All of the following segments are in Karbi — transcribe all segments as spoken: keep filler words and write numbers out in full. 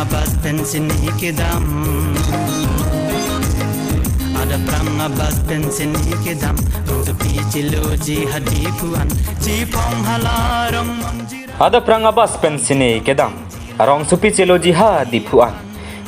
Abas pen sini kedam. Ada prang abas pen sini kedam. Rongsopi cheloji ha Diphu an. Chephong hala rong monjir. Ada prang abas pen sini kedam. Rongsopi cheloji ha Diphu an.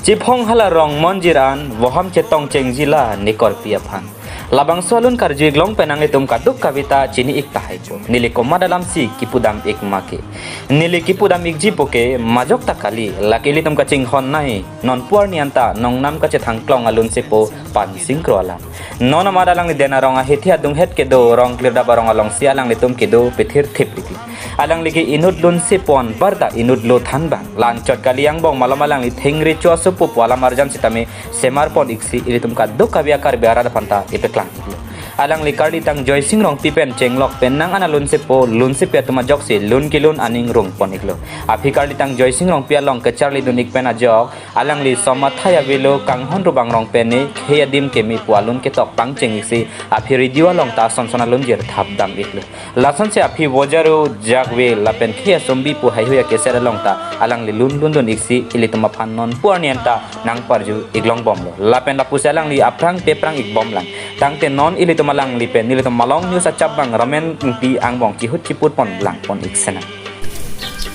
Chephong hala rong monjir an. Voham chetong chengji la nekorpi aphan. Labangso alun karju iklong pen nanglitum kadokave ta chini ik tahai po. Neli komat alamsi kipudam ik ma ke. Neli kipudam ikji po ke majok ta kali, lake ilitum kachinghon nai, non puar ni anta, nongnam kachethang klong alun si po Pansing Kro alam. Non amat alangli Den arong ahithi adunghet kedo, rong klirdap arong alongsi alanglitum kedo, pethir thip riki. Alangli ke inut lun si pon, barda inut lo than bang. Lanchot kali angbong malom alangli thengri chua supu pu alam arjan sitame, semar pon iksi ilitum kadokave Karbi arat aphanta ipeklang iklo. Alangli karlitang Joysing Rongpi pen chenglok pen nang ana lun si po, lun si pe atum ajoksi lun kelun aning rung pon iklo. Aphi karlitang Joysing Rongpi along kecharli dun ik pen ajok, alangli som athai avelo kanghon rubang rong pen ne khei adim keme pu alun ketok pangcheng iksi, aphi radio along ta son son alunjir thap dam iklo. Lasonsi aphi Vojaru, Jakve lapen khei asombi pu haihui akeser along ta alangli lun lun dun iksi ilitum aphan non puar ni anta nang parju iklong bomlo. Lapen lapusi alangli aphrang te prang ik bomlang. Tangte non ilitum alangli pen nelitum Malong News achap bang Ramen Ingti angbong chihut chiput pon lang pon ik sena.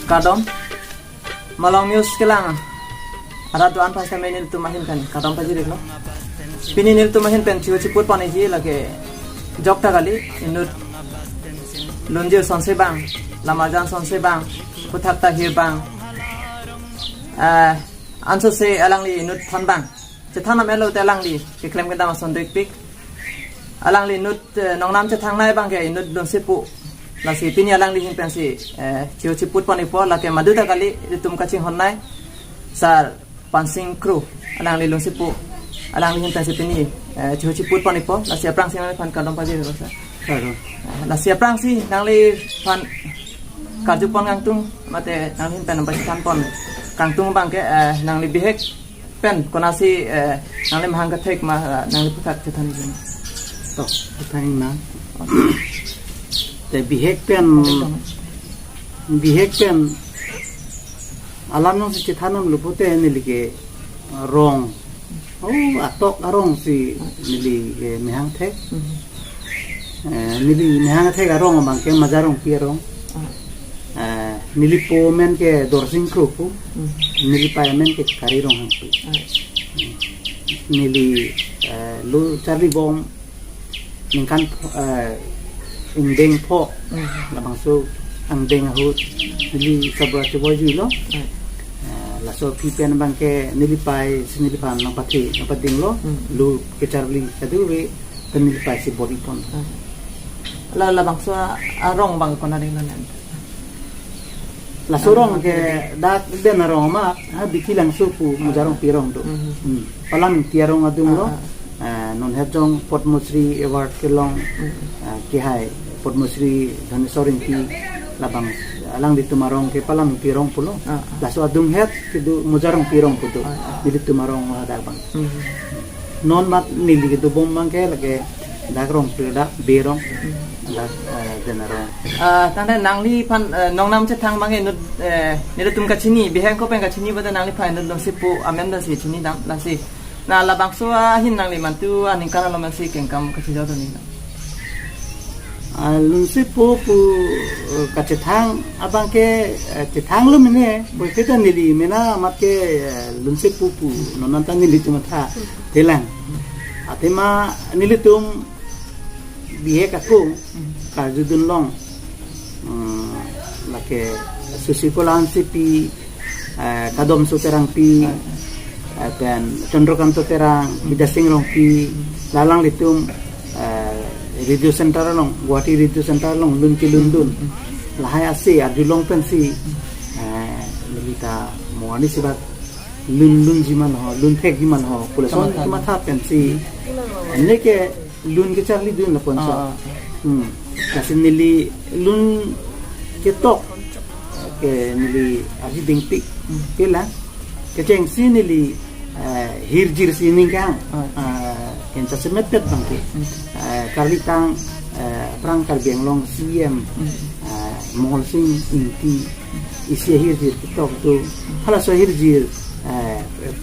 Kardom. Malong News kelang arat do-an pasame nelitum ahin pen kardom pajir iklo. Pini nelitum ahin pen chihut chiput pon ikji lake jok ta kali, inut lunjir sonse bang, lam arjan sonse bang, puthak ta hir bang. Eh, ansose alangli inut than bang. Chethan nam elo te alangli keklem kedam ason do ikpik. Alangli inut, eh, nongnam chethangnei abang ke inut lun si pu. Lasi pini alangli ahin pensi, eh, chihut chiput pon ikpo, lake madu ta kali, ilitum kachinghon nai Sar Pansing Kro, alangli lun si pu. Alangli ahin pensi pini, eh, chihut chiput pon ikpo, lasi aphrangsi nangliphan kardom pajir iklo sir. Kardom. Eh, lasi aphrangsi nangliphan karju pon kangtung, mate nangli ahin pen nang pachethan pon kangtung abang ke, eh, nangli bihek pen konatsi, eh, nangli mahang kethek ma, eh, nangli puthak chethan ikji ma? To, chethan ik nang. Te bihek pen, bihek pen alam nangsi chethan nanglo pote neli ke rong. Oh, atok arong si neli ke mehang thek. Mhm. Eh, neli mehang thek arong abang ke Maja Rongpi arong. Ah. Eh, neli po amen ke Dorsing Kro pu. Mhm. Neli pei amen ke Kari Ronghangpi. Ah. Neli, eh, lo charli bom ningkan, eh, ingdeng pho. Mhm. Labangso angdeng ahut neli sabra choboi juilo. Mhm. Eh, laso aphi pen abang ke neli pei si neliphan nangpathe nangpadinglo. Mhm. Lo kecharli kadokave pen neli pei si bor-i pon. Mhm. La, labangso arong abang konat ding non? Laso arong ke dak Den arong ma, ha, Biki Langso pu Maja Rongpi arong do. Mhm. Hmm. Palam Ingti arong adunglo. Ah, ah. Eh, non het jong Padma Shri Award kelong, mhm, eh, kehai Padma Shri Dhaneswar Ingti labang alanglitum arong ke Palam Ingti arong pulo. Ah, ah. Laso adunghet kedo Maja Rongpi arong pu do. Ah, ah. Nelitum arong hadak abang. Mhm. Non amat neli kedo bom abang ke lake dak rong pu dak Be arong, dak, eh, Den arong. Ah, tangte nangliphan, eh, nongnam chethang abang inut, eh, nelitum kachini, bihek ako pen kachini bade nangliphan inut lun si pu amen do si chini dam, lasi. Na labangso ahin nangli mantu aningkan along si kengkam kachijor do ni dam? Ah, lun si pu pu, eh, kachethang abang ke, eh, chethanglo mene, pu ke ta neli mena amat ke, eh, lun si pu pu, non anta nelitum matha thelang. Athema nelitum bihek ako karjudun long. Hmm, lake Susi Polan C P, eh, Kadom Su Terangpi, eh, pen Chandrakanta Terang, Bidya Sing Rongpi, la alanglitum, eh, radio center along, Guwahati Radio Center along lun kelun dun. Lahai ase arjulong pensi, eh, neli ta mo arnisi bak lun lunji ma ho, lun thekji ma ho, pu lason kamatha, kamatha pensi. Neke lun kecharli dun lapuson. Ah, ah. Hmm. Lasi neli lun ketok ke neli arji dingpik. Hmm. Ke la kechengsi neli, eh, hirjir si ningkang. Ah. Eh, kensa semet pet abang ke. Hmm. Eh, karlitang, eh, aphrang Karbi Anglong C M, hmm, eh, Mohol Sing Ingti isi ahirjir ketok do. Halaso ahirjir, eh,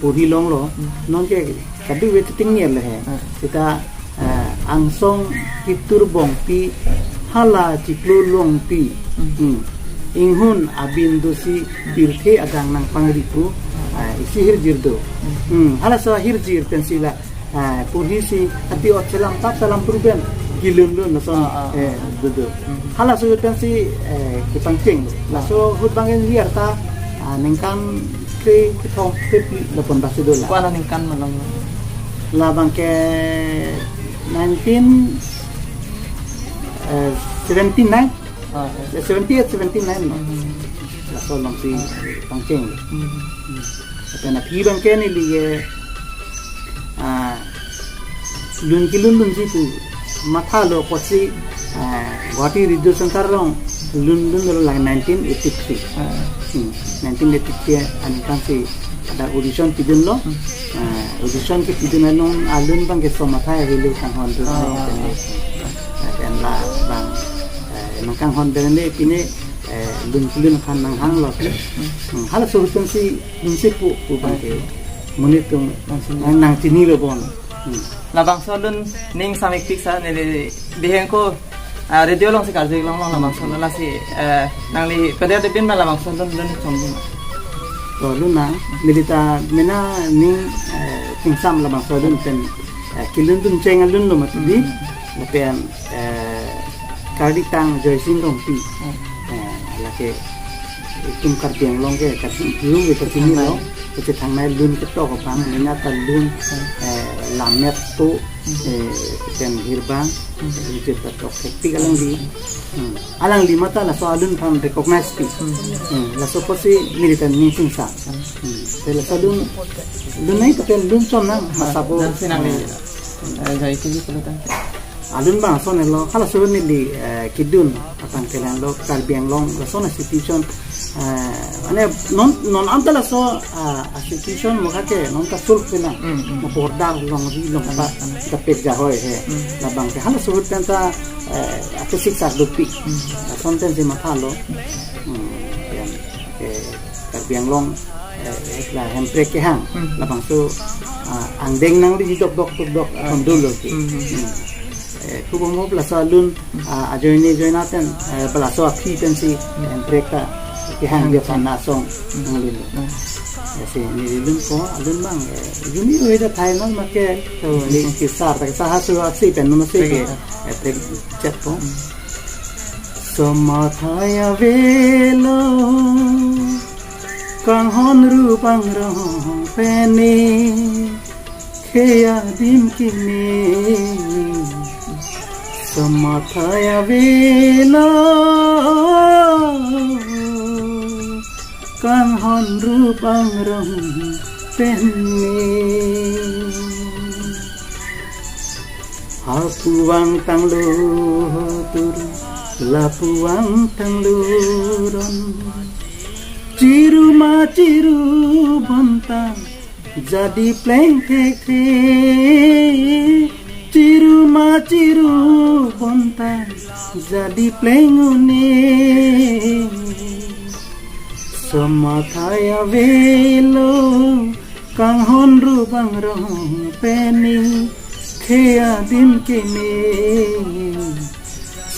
porhi longlo, non ke kadokave titing niar le he. Seta, eh, angsong kitur bongpi, hala chiklo longpi. Hmm. Inghun abin dosi pirthe agang nangpangri pu, eh, isi hirjir do. Hmm. Halaso ahirjir pensi la, eh, porhi si ati ot selam tap selam purben gilun lun laso, eh, dodo. Halaso ahut pensi, eh, kepangcheng. Laso ahut bang en liar ta, ah, ningkan kre kethom kre pi lapon basi do la. Ko-an aningkan ma long? Labang ke nineteen, eh, seventy-nine. Ah, yes. Eh, seventy-eight, seventy-nine no. Laso alongsi pangcheng. Lapen aphi bang ke neli ke, ah, lun kelun dunsi pu mathalo pusi, ah, Guwahati Radio Center along lun dunlo lang nineteen eighty-three. Ah. Hmm. Nineteen eighty-three aningkan si ada audition pidunlo. Hmm. Ah, audition kepidun along alun bang ke Somathai Avelo Kanghon Rup. Ah, ah, ah. Lapen labang, eh, nangkanghon pen le pine, eh, lun kelun aphan nanghanglo. Hmm. Halaso ahut pensi dunsi pu, pu bang ke monit atum nang, nangchinilo bon. Hmm. Labangso alun ning samikpik sa neli biheng ko, ah, radio alongsi karju longlong labangso alun lasi, eh, nangli peder depin ma labangso alun lun chom dun. To lun na, neli ta mena ning, eh, chingsam labangso alun pen, eh, kelun duncheng alun lo mati di. Hmm. Lapen, eh, kardi tang Joysing Rongpi. Hmm. Eh, lake itum Karbi Anglong ke, Karbi Anglong ke kachinilo, kachethangnei lun ketok abang, nina ta lun, eh, lammet to, eh, pen hirbang, eh, ujir ta tok hektik alangli. Hmm. Alangli mata laso alun aphan recognize pi. Hmm. Hmm. Laso pusi neli ta ning chingsam. Hmm. Te laso alun, lun nai pakai lun chom nang, masa bo. Dan sinang ni, eh, jai kili pulutan. Alun bang ason elo, halaso neli, eh, kedun atang kelang lo Karbi Anglong lason a-situation, eh, mane non, non anta laso, ah, a-situation mo kake non ta sulk kelang. Mm, mm. Na border along ri along ta, mm, ta pek jahoi he. Mm. Labang ke halaso ahut pen ta, eh, ake siksak dopik. Mm. Lason pensi mathalo. Mm, yan, eh, Karbi Anglong, eh, la Hemprek kehang. Hmm. Labangso, ah, angdeng nangri dokdok dokdok, ah, ason dolo ke. Hmm, hmm, hmm. Hmm. Eh, kubom hop laso alun, ah, ajoine joina pen, eh, balaso aphi pensi, hmm, Hemprek ta kehang dia, hmm, pana asong, hmm, nangli lo. Hmm. Lasi neli lun ko, alun bang, eh, juni oi da thai non make, to, hmm, ni kisar, ta kisar hasu aksi pen, non se ke, hmm, eh, prek chet ko. Hmm. Somathai avelo, kanghon ru pangrong peni, khei adim keme. Somathai avelo, kanghon ru pangrong peni. Hapu vangtanglo tur, lapu vangtanglo ron. Chiru ma chiru bonta, jadi pleng thekthe. Chiru ma chiru bonta, jadi pleng uning. Somathai avelo, kanghon ru pangrong peni, khei adim keme.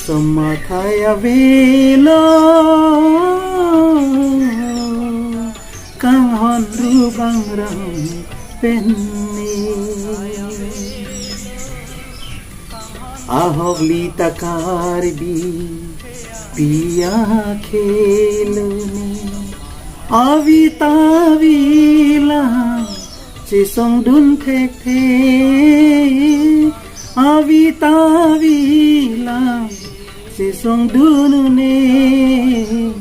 Somathai avelo, kanghon ru pangrong peni. Ahok li ta Karbi pi akhei lo ne, avi ta avi lang chesongdun thekthe. Avi ta avi lang chesongdun uning.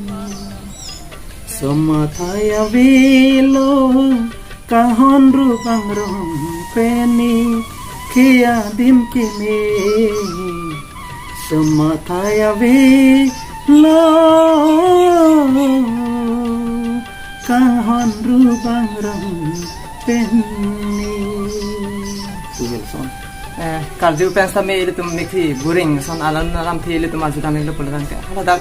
Somathai avelo, kanghon ru pangrong peni, khei adim keme. Somathai avelo, kanghon ru pangrong peni. Tuhelson. Eh, karju pen sitame ilitum mekthi buring ason alam alam thi ilitum arjudam ilo pulotangte. Hala dak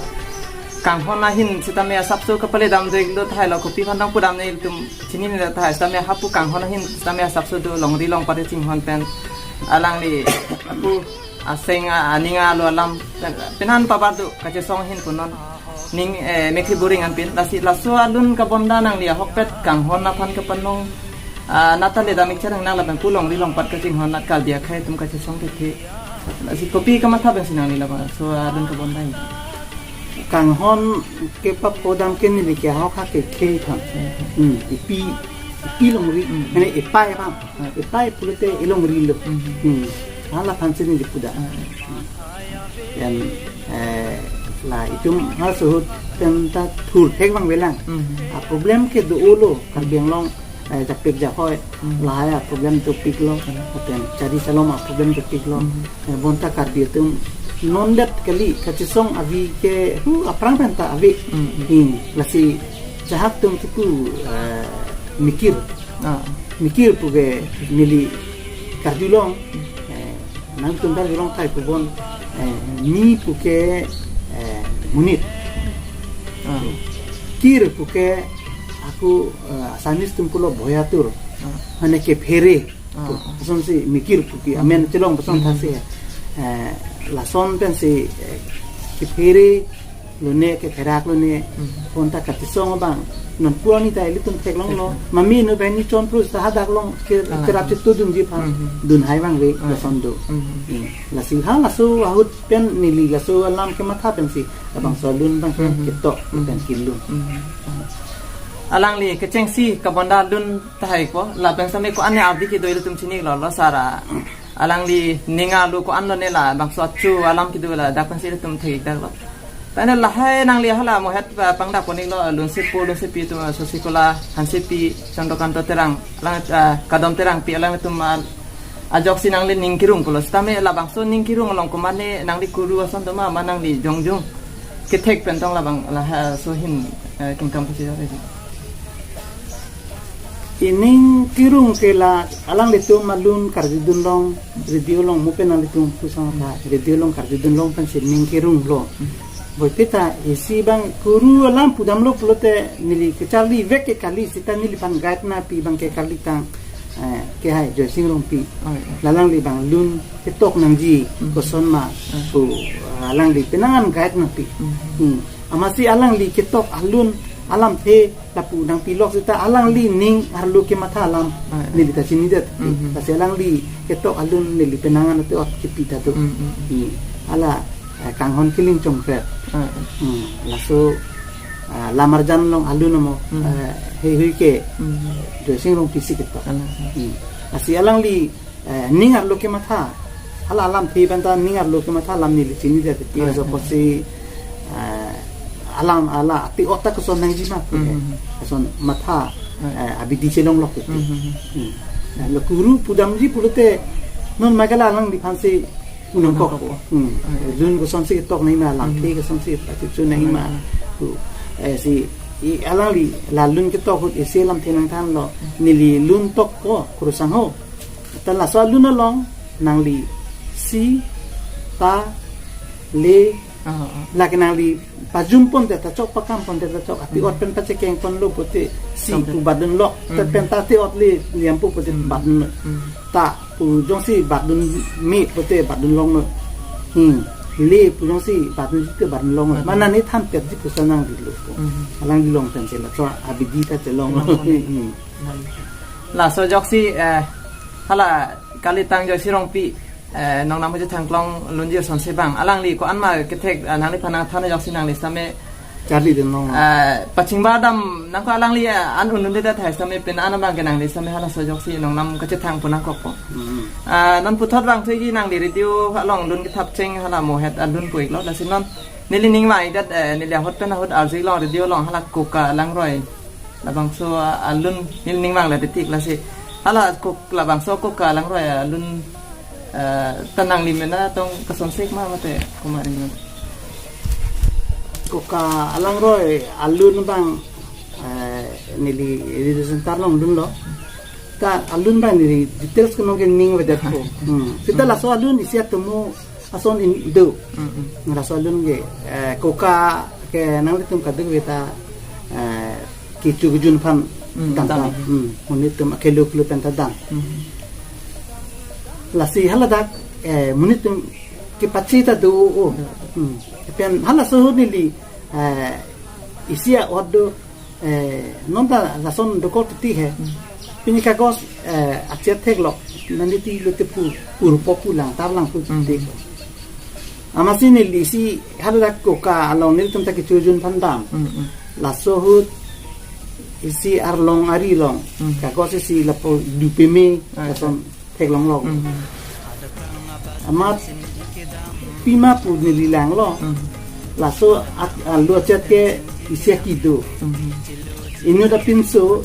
kanghon ahin sitame asapso kapale dam dek do tahai lo, kopi aphan tong pudam ne ilitum chinine tahai, sitame hapu kanghon ahin sitame asapso do longri longpat chinghon pen alangli hapu aseng a-, aning alo alam pen an pabar do kachesong ahin punon. Ning, eh, mekri boring anpin. Lasi laso alun kabonda nangli ahokpet kanghon aphan kapanong, ah, nata le dam ik charang nang lapen pu longri longpat kachinghon nat Karbi akhei atum kachesong kethe. Lasi kopi kamatha pensi nangli laso alun kabonda. Kanghon kepapodam ke neli ke ahok ha ke khei than. Hmm, ipi, ipi longri, Hmm. mane ipai bang. Hmm. Ipai pulote ilongri lo. Hmm. Hmm. Hala aphan si neli puda. Hmm. Yan, eh, la itum hal suhut pen ta thur thek bang velang. Hmm. A problem ke do ulo Karbi Anglong, eh, japik jahoi. Hmm. Lahai a problem dopik lo. Hmm. Aten chari chalom a problem dopik lo. Hmm. Eh, bonta Karbi atum non det kali kachesong avi ke hu aphrang pen ta avi. Hmm. Hmm. Lasi jahak atum tuku, eh, mikir. Ah. Mikir pu ke neli karjulong, eh, nangtum karjulong thai pu bon, eh, mi pu ke, eh, monit. Ah. Kir pu ke ako, eh, Assamese atum pulo bhoyatur. Ah. Mane kephere. Ah. Lasonsi mikir pu ke amen chelong lason Hmm. thasi. Eh, lason pensi, eh, kephere lone ketherak lone Hmm. bonta kachesong abang non puan ni ta ilitum theklong lo. Theklong. Mami no bani chon plus ta hadak long ke Ah. kerap chetudunji aphan Hmm. dunhai vangve Ah. lason do. Hmm. Hmm. Lasi ha laso ahut pen neli laso alam kematha pensi labangso alun abang Hmm. ketok Hmm. pen kelun. Hmm. Alangli kechengsi kabonda alun tahai ko, lapen sitame ko-an ne avi kedo ilitum chini lo, lo sara. Alangli ning alo ko-an lone labangso achu alam kedo ladak pensi ilitum thek dak lo. Tane lahai nangli hala mohet pa pangdak ponik lo, lunsepo, lunsepi atum, ah, Sosikola Hansepi, Chandrakanta Terang, alang, ah, Kadom Terangpi, alangtum, ah, ajoksi nangli ning kerung pulo. Sitame labangso ning kerung along komatne nangli kuru ason do ma, ma nangli jongjong kethek pen tong labang laso ahin, eh, kingkam pusi jore. Ining kerung ke la alanglitum alun karjudun long, radio along mo pen nanglitum pusang ta, radio along karjudun long pensi ning kerung lo. Boipi ta isi bang kuru alam pudam lo pulote neli kecharli vek ke kali sita neliphan guide nangpi bang ke kali tang, eh, kehai Joysing Rongpi. Oh, iya. Lalangli bang lun ketok nangji Hmm. koson ma Hmm. pu, eh, alangli penang an guide nangpi. Hmm. Hmm. Amatsi alangli ketok alun alamthe lapu nangpilok sita alangli ning arlo kematha alam Ah, ah. neli ta chinidet. Mhm. Lasi alangli ketok alun neli penang an ate ot kepi ta do. Mm, mm, mm. Hmm. Hala, eh, kanghon kiling chongpet. Ah, ah. Hmm. Laso, ah, Lamarjan along alun amo, Mm. eh, heihui ke Mm. Joysing Rongpi si ketok. Ah, ah. Hmm. Lasi alangli eh, ning arlo kematha. Hala alamthe pen ta ning arlo kematha alam neli chinidet ke Ah, so ah. Apotsi, eh, alam hala ati ot ta koson nangji ma. Mhm. Koson matha, Ah. eh, abidi chelong lok ke. Mhm. Hmm. Nah, lo kuru pudamji pulote non magala alangliphan si unang kok. Unang kok. Hmm. Ah, iya. Lun kosonsi tok nangji ma, alamthe Mhm. kosonsi patu chu nangji ma. Mhm. Ku, eh, si, i alangli la lun ketok ahut isi alamthe nangthanlo. Neli lun tok ko, kurusang ho. Ta laso alun along nangli si, ta, le, Ah, ah. lake nangli pajum ponte ta chok, pakam ponte ta chok, ati Hmm. ot pen pachekeng ponlo pulote si Chok. Pu badun lok, ta Hmm. pen ta ati ot le liam pu pulote Hmm. badun lok. Hmm. Ta pu jongsi badun me pulote badun longlo. Hmm. Le pu jongsi badunji te badun longlo. Badun. Mane ne thanpetji pusi nangdilo. Hmm. Alangli long pensi laso abidi ta chelong. Chelong. Hmm. Laso ajoksi, eh, hala kalitang Joysing Rongpi, eh, nongnam kachethang kelong lunji asonsi bang. Alangli ko-an ma kethek, eh, nangliphan nangthan ajoksi nangli sitame charlidun long. Eh, pachingba dam nangkok alangli, eh, an un-un-edet tahai sitame pen an abang ke nangli sitame halaso ajoksi nongnam kachethang pu nangkokpo. Hmm. Eh, non puthot vangthuji nangli radio along lun kethapcheng hala mohet alun pu-iklo. Lasi non neli ning vang-ikdet, eh, neli ahut pen ahut arjulong radio along hala Koka Langroi labangso, ah, alun neli ning vangledet tik lasi. Hala kok labangso Koka Langroi alun, eh, ta nangli mena tong kosonsi ma mate komat ning. Koka Langroi alun bang, eh, neli radio center along lunlo. Ta alun bang neli details ke nonke ning avedet ko. Hmm. Sita Hmm. laso alun isi atomo ason in do. Mm, mm. Laso alun ke, eh, Koka Eh, nanglitum kadokave ta, eh, kecho kejun aphan Hmm, dam dam. Dam. Hmm, monit atum akelo kelo pen ta dam. Hmm. Lasi haladak, eh, monit atum kepache ta do o. Hmm. Pen halaso ahut neli, eh, isi a-ot do, eh, non ta lason dokok titi he. Hmm. Pini kagos, eh, achet theklok, nangli ti lote pu, purpo pu lang, tar lang pu Hmm. titi. Amatsi neli isi haladak koka along nelitum ta kecho kejun aphan dam. Mm, mm. Laso ahut isi arlong ari along. Mm. Kagos isi lapu dupeme Ah, lason theklonglok. Mm. Amat pima pu neli langlo. Mm. Laso ak-, alu achet ke isi akido. Mm. Inut apinso,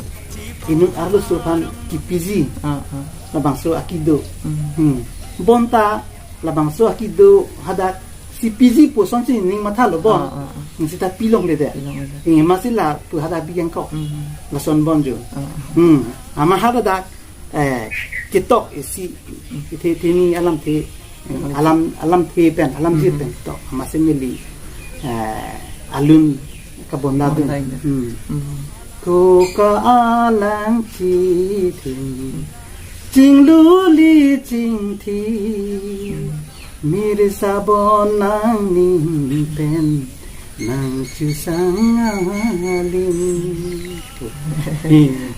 inut arloso aphan kepiji. Ah, ah. Labangso akido. Mm. Hmm. Bonta labangso akido hadak si piji pu asonsi ning mathalo bon. Ah, ah, ah. Ning seta pilongledet. Pilongledet. Ning amatsi lapu hadak biyang kok. Mhm. Lason bon jo. Ah, ah. Hmm. Amat hadak, eh, ketok isi, ithe, theni alamthe, Mhm. alam, alamthe pen, alamthe Mhm. pen tok. Amatsi neli, eh, alun kabonda dun. Kabonda dun. Hmm. Mhm. Koka alang chithim, chinglu li chingthim, mir sabon nangning pen, nangchusang alim. Hmm.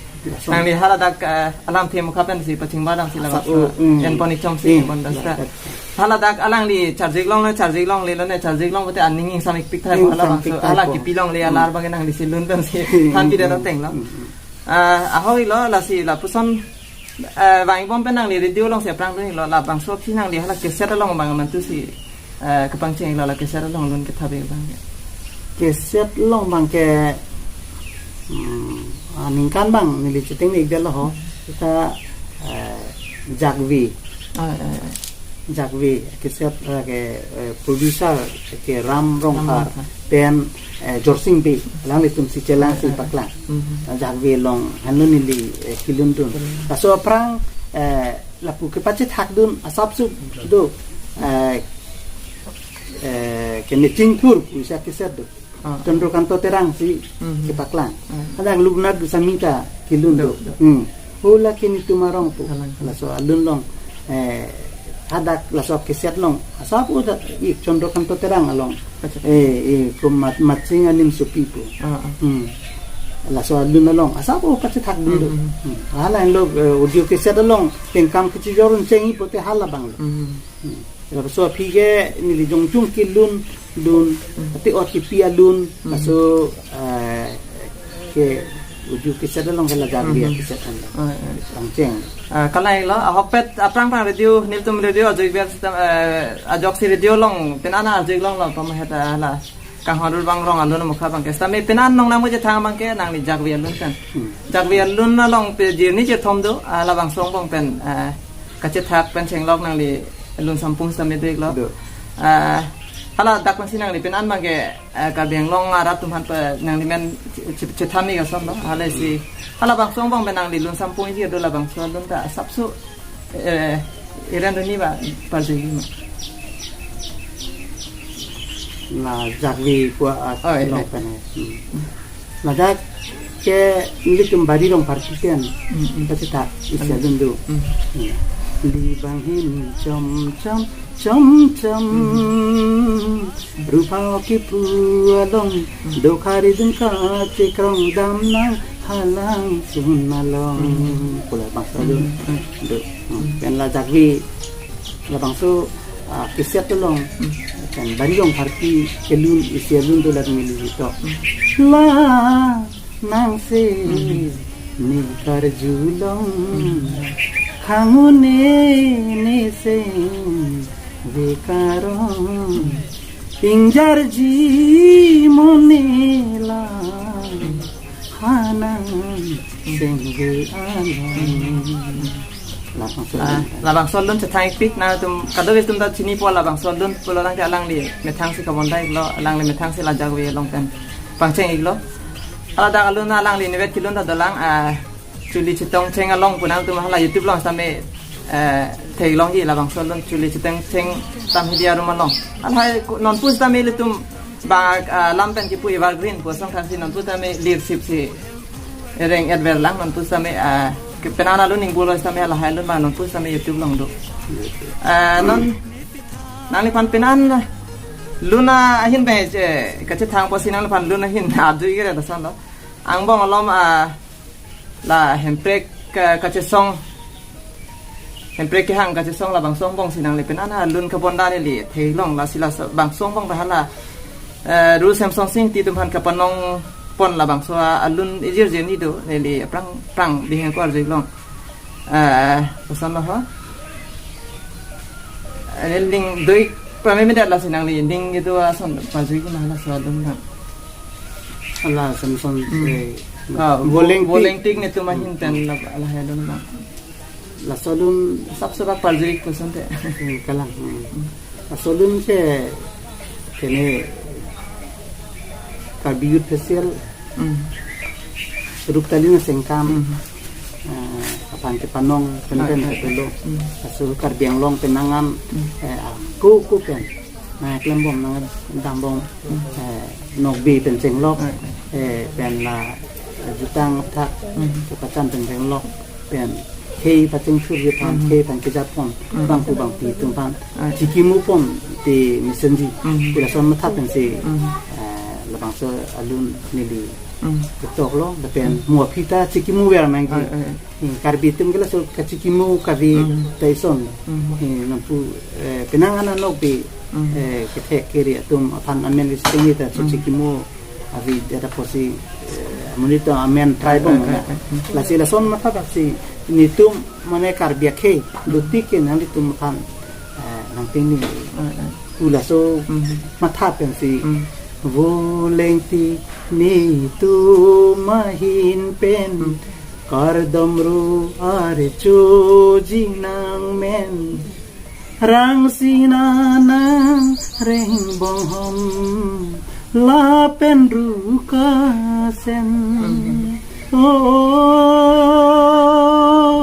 Nangli haladak, eh, alamthe mukha pensi pachingba damsi labangso. Asap, oh, hmm. En pon ichomsi, hmm, en pon dasta. Haladak alangli charjik longle, charjik longlelo ne, charjik long pute aning ingsam ikpik thai. Ingsam halabangso, ikpik thai hala ko. Kipilongle, hmm, alar bangke nanglisi lun pensi Hmm. thanpi deta Hmm. tenglo. Hmm. Ah, ahok iklo, lasi lapuson, eh, vang-ik bom pen nangli radio alongsi aphrang dun-iklo, labangso aphi nangli hala cassette along bang mantusi, eh, kepangcheng-iklo, la cassette along lun kethap-ik bang. Cassette along bangke, hmm, ah, ningkan bang neli chiteng ni ikdetlo ho. Kita, eh, Jakve. Ah, eh, eh. Jakve, cassette, eh, ke, eh, producer ke Ram Rongphar, Ram Rongphar. Pen, eh, Jorsing Bey, alanglitumsi chelangsi, eh, eh, paklang. Mhm. Jakve along, henlo neli, eh, kelun dun. Kelun. Laso aphrang, eh, lapu kepachethak dun, asapso do, eh, eh, ke Meching Thur, pusi a-cassette do. Ah. Chandrakanta Terangsi, mhm, kepaklang. Ah. Hadak Lugnat Goswami ta kelun do. Do, do. Hmm. Hola ke netum arong pu. Kalang. Laso alun along, eh, hadak laso cassette along. Asap uda i Chandrakanta Terang along. Kacha. Eh, eh, ko mat, Matsing Anim Sopi pu. Ah, ah. Hmm. Laso alun along. Asap u pachethak dun do. Hmm, hmm. Hmm. Hala henlo, eh, audio cassette along. Pengkam kechijor un cheng-ik pute halabang lo. Hmm. Hmm. Laso aphi ke neli jongjong kelun dun, hmm, ati ot kipi alun, hmm, laso, eh, ke audio cassette along ke la Jakve, hmm, cassette along. Ah, ah. Pangcheng. Ah, kalang-iklo, ahokpet aphrang aphrang radio, nelitum radio ajoksi ber, eh, ajoksi radio along, pini an ajoksi longlo, pamahet hala. Kanghon Rurbang Rong alun mukha bangke. Sitame pini an nong nangmu chethang bangke nangli Jakve alun pen. Hmm. Jakve alun along pejirni chethom do, ah, labangso angbong pen, ah, kachethak pen chenglok nangli lun sampung sitame do-iklo. Do. Ah, hala dak pensi nangli pini an bangke, ah, Karbi Anglong arat atum aphan pe nangli men che-, che-, chetham-ik ason lo. Halasi, hmm, halabangso angbong pen nangli lun sampung isi do labangso alun ta asapso eh, iran duni ba parjegi ma. La Jakve kua at, oh, eh, long eh, pen, eh. Hmm. Ladak ke nelitum Bari Rongphar kiten. Hmm, hmm. Pachethak isi alun do. Hmm. Hmm. Li bang hin chom chom chom chom. Hmm. Rupa kipu along, hmm, dokhari dun kachekrong damnang halang sun along. Hmm. Pula bangso alun. Hmm. Do. Hmm. Pen la Jakve, labangso, ah, cassette along. Hmm. Pen Bari Rongphar kelun isi alun do la neli tok. Hmm. La nang se, mhm, ne karjulong, mhm, khang un-e ne seng ve karong, mhm, ingjarji mone la, mhm, hanang seng ve along. Mhm. Labangso, ah, alun. Labangso alun chethang-ikpik, nangtum kadokave atum ta chinipo labangso alun, pulo alangke alangli methangsi kabonda-iklo, alangli methangsi la Jakve along pen pangcheng-iklo. Hala dak alun alangli nivet kelun ta dolang, ah, Chuli Chetongcheng along pu nangtum hala YouTube along sitame, eh, theklongji labangso alun Chuli Chetongcheng Tamhidi arum along. Hala non pu sitame ilitum Bak, ah, lam pen kipu Evergreen pu asong thansi nonpu tame lir sip si reng et ver lang nonpu tame, ah, ke penang alun ning bulo tame lahai alun ma nonpu tame YouTube along do. Ah, non nangliphan penang lun ahin pen je kachethang pusi nangliphan lun ahin arju ikre dasonlo. Angbong alom, ah, la Hemprek ka-, kachesong, Hemprek kehang kachesong labangso angbong si nangli penang alun kabonda neli theklong, lasi labangso angbong ta hala, eh, Ru Semsonsing Ingti atum aphan kapanong pon labangso alun ijir jeni do neli aphrang phrang bihek ko arju long. Eh, lason lo ho. Eh, ning do-ik pame medat, lasi nangli ning itu ason pajuji ma laso alun lang. Hala Semson, Hmm. eh, Ah, Volengtik. Volengtik netum ahin pen la, lahai alun lang. Laso alun Sap sap pajuji pu asonte. Hmm, kalang. Hmm. Laso alun ke kene Karbi Youth Festival, Hmm. Ruptalin Asengkam, Hmm. eh, aphan kepanong pen pen Ah, ah, kedo lo. Hmm. Laso Karbi Anglong penang an, Hmm. eh, ah, ko ko pen. Nangklembom nangdambom, Hmm. eh, Nokbe pen chenglok, Hmm. eh, pen la, eh, Jutang Thak, Hmm. Pukachan pen chenglok, pen khei pachingthurji aphan, Hmm. khei aphan kejapon, Hmm. bangku bangpi atum aphan, Hmm. chikimupon te mesenji, Hmm. pu lason matha pensi, Hmm. eh, labangso alun neli Hmm. ketok lo, lapen Hmm. mo aphi ta chikimu ver nangji. Hmm, hmm. Hmm, Karbi atum ke laso kachikimu kave Hmm. ta ison. Hmm. Hmm, nonpu, eh, penang an Nokbe, Hmm. eh, kethek kere atum aphan amen isi ta so Hmm. chikimu ave data pusi, eh, amonit atum amen try bom Hmm, na. hmm, hmm. Lasi lason matha pensi netum mane Karbi akhei, Hmm. dotik ke nanglitum aphan, eh, nangpini. Hmm, hmm. Pu laso Hmm. matha pensi. Hmm. Volengtik netum ahin pen Hmm. kardom ru archoji nangmen, rangsi nanang reng bonghom lapen ru kasen. Hmm. Oh, oh, oh,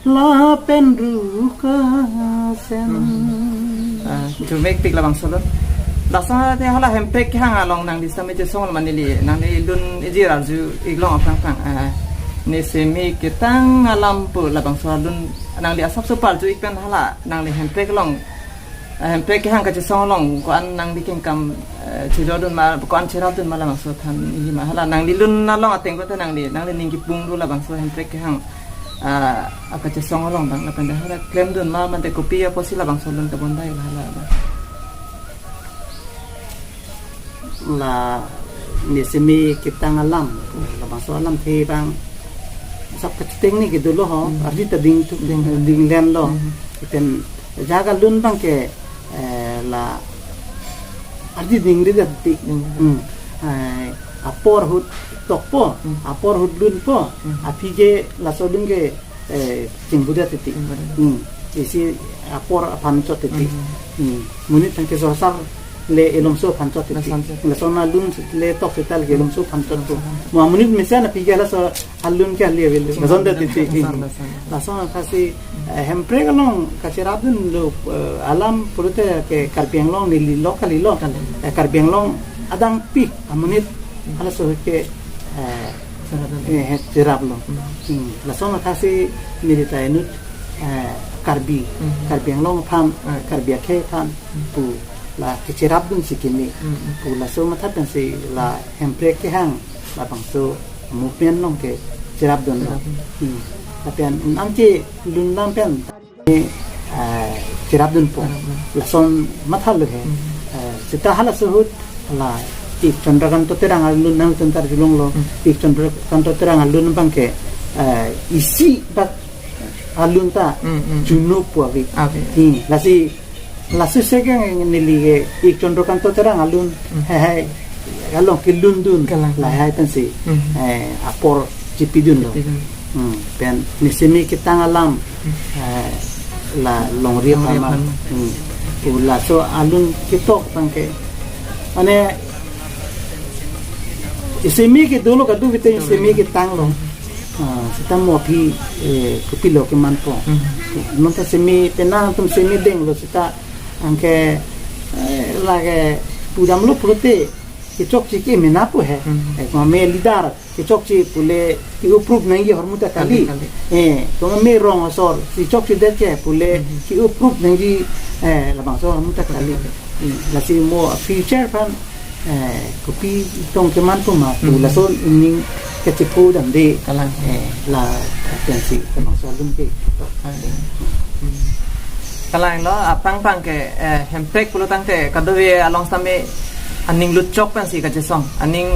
lapen ru kasen. Hmm. Ah, jumek tik labangso alun. Lason te hala Hemprek kehang along nangli sami chesong lo ma neli, nangli lun ijir arju ik long aphrang phrang. Ah, ne semi ketang alam pu labangso alun nangli asap so parju ik pen hala nangli Hemprek along, ah, Hemprek kehang kachesong along ko-an nangli kengkam, eh, chejordun ma, ko-an cherapdun ma labangso than iji ma, hala nangli lun along ateng ko te nangli, nangli ning kipung do labangso Hemprek kehang, ah, akachesong along abang lapen hala klemdun ma mate kopi apotsi labangso alun kabonda hala abang. La ne semi ketang alam, labangso alamthe abang sap kacheteng ni kedo lo ho, Hmm. ardi ta ding tuk, Hmm. ding len lo. Hmm. Ipen jaga alun abang ke, eh, la ardi ding ri dat ti. Hmm. Hmm. Eh, apor ahut tokpo, Hmm. apor ahut lunpo, Hmm. aphi ke laso alun ke, eh, chingbuda titi. Chingbuda. Hmm. Isi apor aphan chot titi. Hmm. Hmm. Monit tangke sorsar le elomso aphan chot titi. Lason chot. Lason alun le tok seta le elomso aphan chot po. Lason. Mo monit mesen aphi ke laso alun ke ali avel. Chingbuda. Lason da titi. Lason, lason. Lason kasi, eh, Hemprek along kacherapdun lo, eh, alam pulote ke Karbi Anglong neli lo kali lo. Kali. Eh, Karbi Anglong adang pi amonit halaso ke, eh, Cherapdun. Eh, cherap lo. Hmm. Hmm. Lason athasi neli ta inut, eh, Karbi, Hmm. Karbi Anglong aphan, Hmm. Karbi akhei aphan, Hmm. pu la kecherapdun si keme. Hmm. Pu laso matha pensi la Hemprek kehang labangso movement along kecherapdun lo. Cherapdun. Hmm. Lapen un-an ke lun alam pen, eh, cherapdun po. Cherapdun. Lason matha lo he. Hmm. Eh, seta halaso ahut la ik Chandrakanta Terang alun nangtum ta arjulong lo. Hmm. Ik Chandrakanta Terang alun abang ke, eh, isi bak alun ta Hmm, hmm. chunu po abi. Abi. Hmm. Lasi, lasi segen neli ke ik Chandrakanta Terang alun. Hmm. He he. Along kelundun. Kalang. Lahai pensi. Hmm. Eh, apor chipidun lo. Chipidun. Hmm, pen ne semi ketang alam, Hmm. eh, la longri Longri aphan ma. Aphan ma. Hmm. Pu laso alun ketok abang ke. Mane, semi kedo lo kadu kete Dolo semi kedo. Ketang lo. Ah, seta mo aphi, eh, kopilo keman po. Hmm. Non ta semi penang atum semi deng lo seta anke, eh, lake pudam lo pulote. kechokche ke mena pu he. Hmm. Eh, komat me leader kechokche pule ke-o proof nangji ahormu ta kali. Kali, kali. Eh, komat me rong asor kechokchedet ke pule Hmm. ke-o proof nangji, eh, labangso ahormu ta kali. Kali, kali. Hmm. Lasi mo future aphan, eh, kopi tong keman pu ma pu Hmm. lason ining kachepu damde. Kalang. Eh, la pensi labangso alun ke. Kalang. Hmm. Kalang lo, aphrang phrang ke, eh, Hemprek pulo tangte kadokave along sitame aning lutchok pensi kachesong. Aning,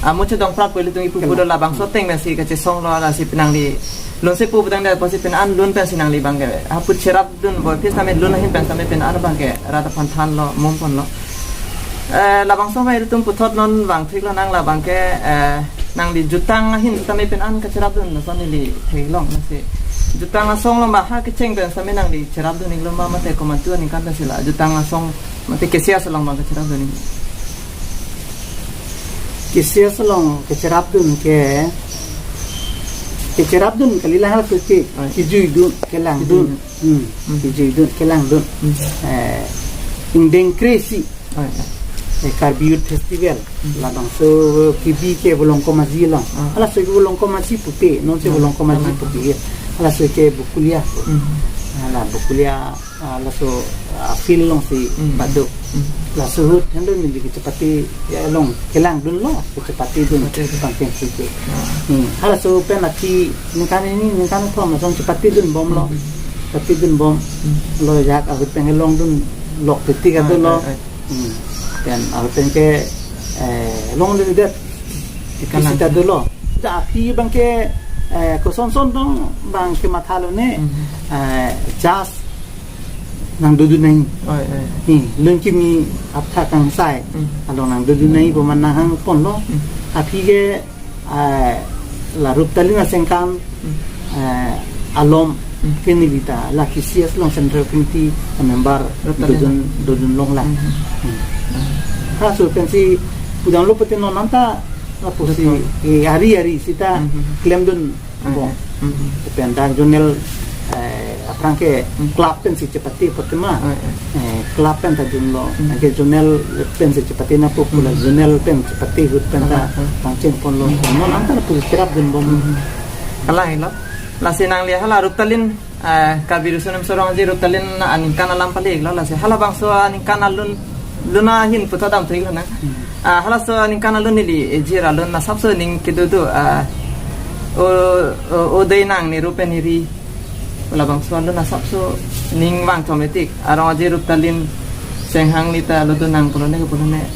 ah, muchedong prat pu ilitum ipu Kalang. pulo labangso ateng pensi kachesong lo, lasi penang li lun si pu putangte apotsi penang lun pensi nangli abang ke. Aput cherapdun boyfriend sitame lun ahin pen sitame penang abang ke rat aphan thanlo, mum ponlo. Eh, labangso ma ilitum puthot non vangthik lonang labang ke, eh, nangli jutang ahin sitame penang kacherapdun lason neli theklong lasi. Jutang asong lo ma ha kecheng pen sitame nangli cherapdun iklo ma mate komantu aningkan pensi la jutang asong mate K C S along abang kacherapdun iklo? K C S along kacherapdun ke, kacherapdun kalilang hal ke, Ai. kejuidun, kelangdun. Kejuidun. Hmm, Hmm. kejuidun, kelangdun. Hmm. Eh, ingdeng kresi. Ai, ai. Eh, Karbi Youth Festival. Hmm. Labangso kebi ke Volongkom Aji along. Ah. Halaso ke Volongkom Aji pupe, non si Ah, Volongkom Aji ah. pupe. Halaso ke Bokulia. Hmm. Hala Bokulia, ah, laso, ah, field alongsi Hmm. bado. Hmm. Laso ahut henlo neli kachepate, ya, along kelangdunlo, kachepatedun, Kachepatedun. pangkeng sike. Ah. Hmm. Halaso pen athi ningkan hini, ningkan kethom lason chepatedun bomlo. Hmm. Chepatedun bom. Hmm. Lo ajahak ahut pen kelongdun lok titik Ah, ado lo. ah, ah. Hmm. Pen ahut pen ke, eh, longledet. Kalang. Sita dolo. Ja aphi abang ke, eh, kosonson dong abang ke mathalo ne, Mhm. eh, just nangdodun nangji. Oi, oi. Hi, lun kimi aptha kangsai. Mhm. Along nangdodun nangji pu ma nanghang ponlo. Mhm. Aphi ke, eh, la Ruptalin Asengkan, Mhm. eh, alom Mhm. ke neli ta la K C S along Central Committee member Ruptalin. dodun, dodun longlang. Mhm. Hmm. Mhm. Halaso pensi pudamlo pute non anta lapusi, Betul. eh, ari-ari sita Mhm. klemdun Ah, bom. ah. Mhm. Pen dak zonal, eh, aphrang ke Mhm. club pensi chepate pute ma. Ah, ah. Eh, club pen ta dunlo. Mhm. Anke zonal pensi chepate nangpo pu la Mhm. zonal pen chepate ahut pen ta Ah, ah. pangcheng ponlo. Mhm. Non anta lapusi cherapdun bom. Mhm. Kalang lo. Lasi nangli hala Ruptalin, eh, Karbi Riso Nimso Rong Aji Ruptalin aningkan alam pali lo, lasi halabangso aningkan alun lun ahin puthot damthu ik lonang. Hmm. Ah, halaso aningkan alun neli ejir alun asapso ning kedo do, ah, o, o, o dei nang ni rupen iri. Labangso alun asapso ning vang chometik. Arong Aji Ruptalin Senghang neta lodun nang pulo ne ke pulo ne.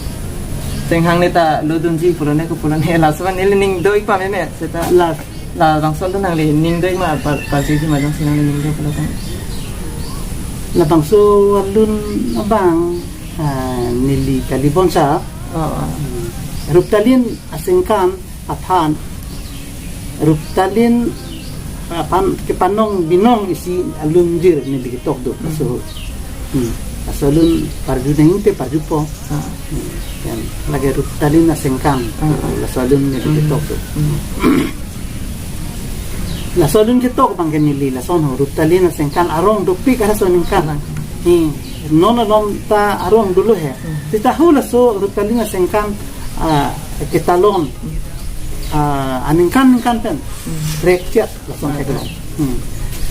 Senghang neta lodunji pulo ne ke pulo ne. Laso neli ning do ik pameme seta. Las. Labangso alun nangli ning do ik ma par, parjiji ma jongsi nangli ning do pulo tang. Labangso alun abang, ah, neli kali bonsa. Oh, oh. Hmm. Ruptalin Asengkan aphan, Ruptalin aphan kepanong binong isi alunjir neli ketok do, Hmm. laso. Hmm. Laso alun parju nangji te parjupo. Ah. Hmm. Yan, lake Ruptalin Asengkan. Ah, ah. Laso alun neli Hmm. ketok do. Hmm. Laso alun ketok abang ke neli lason ho, Ruptalin Asengkan arong dopik halaso aningkan. Kalang. Hmm. Non alom ta arong dolo he. Hmm. Seta halaso Ruptalin Asengkan, ah, ketalon. Hmm. Ah, aningkan ningkan pen. Hmm. Rekchet lason Ah, ketalon. ah. Hmm.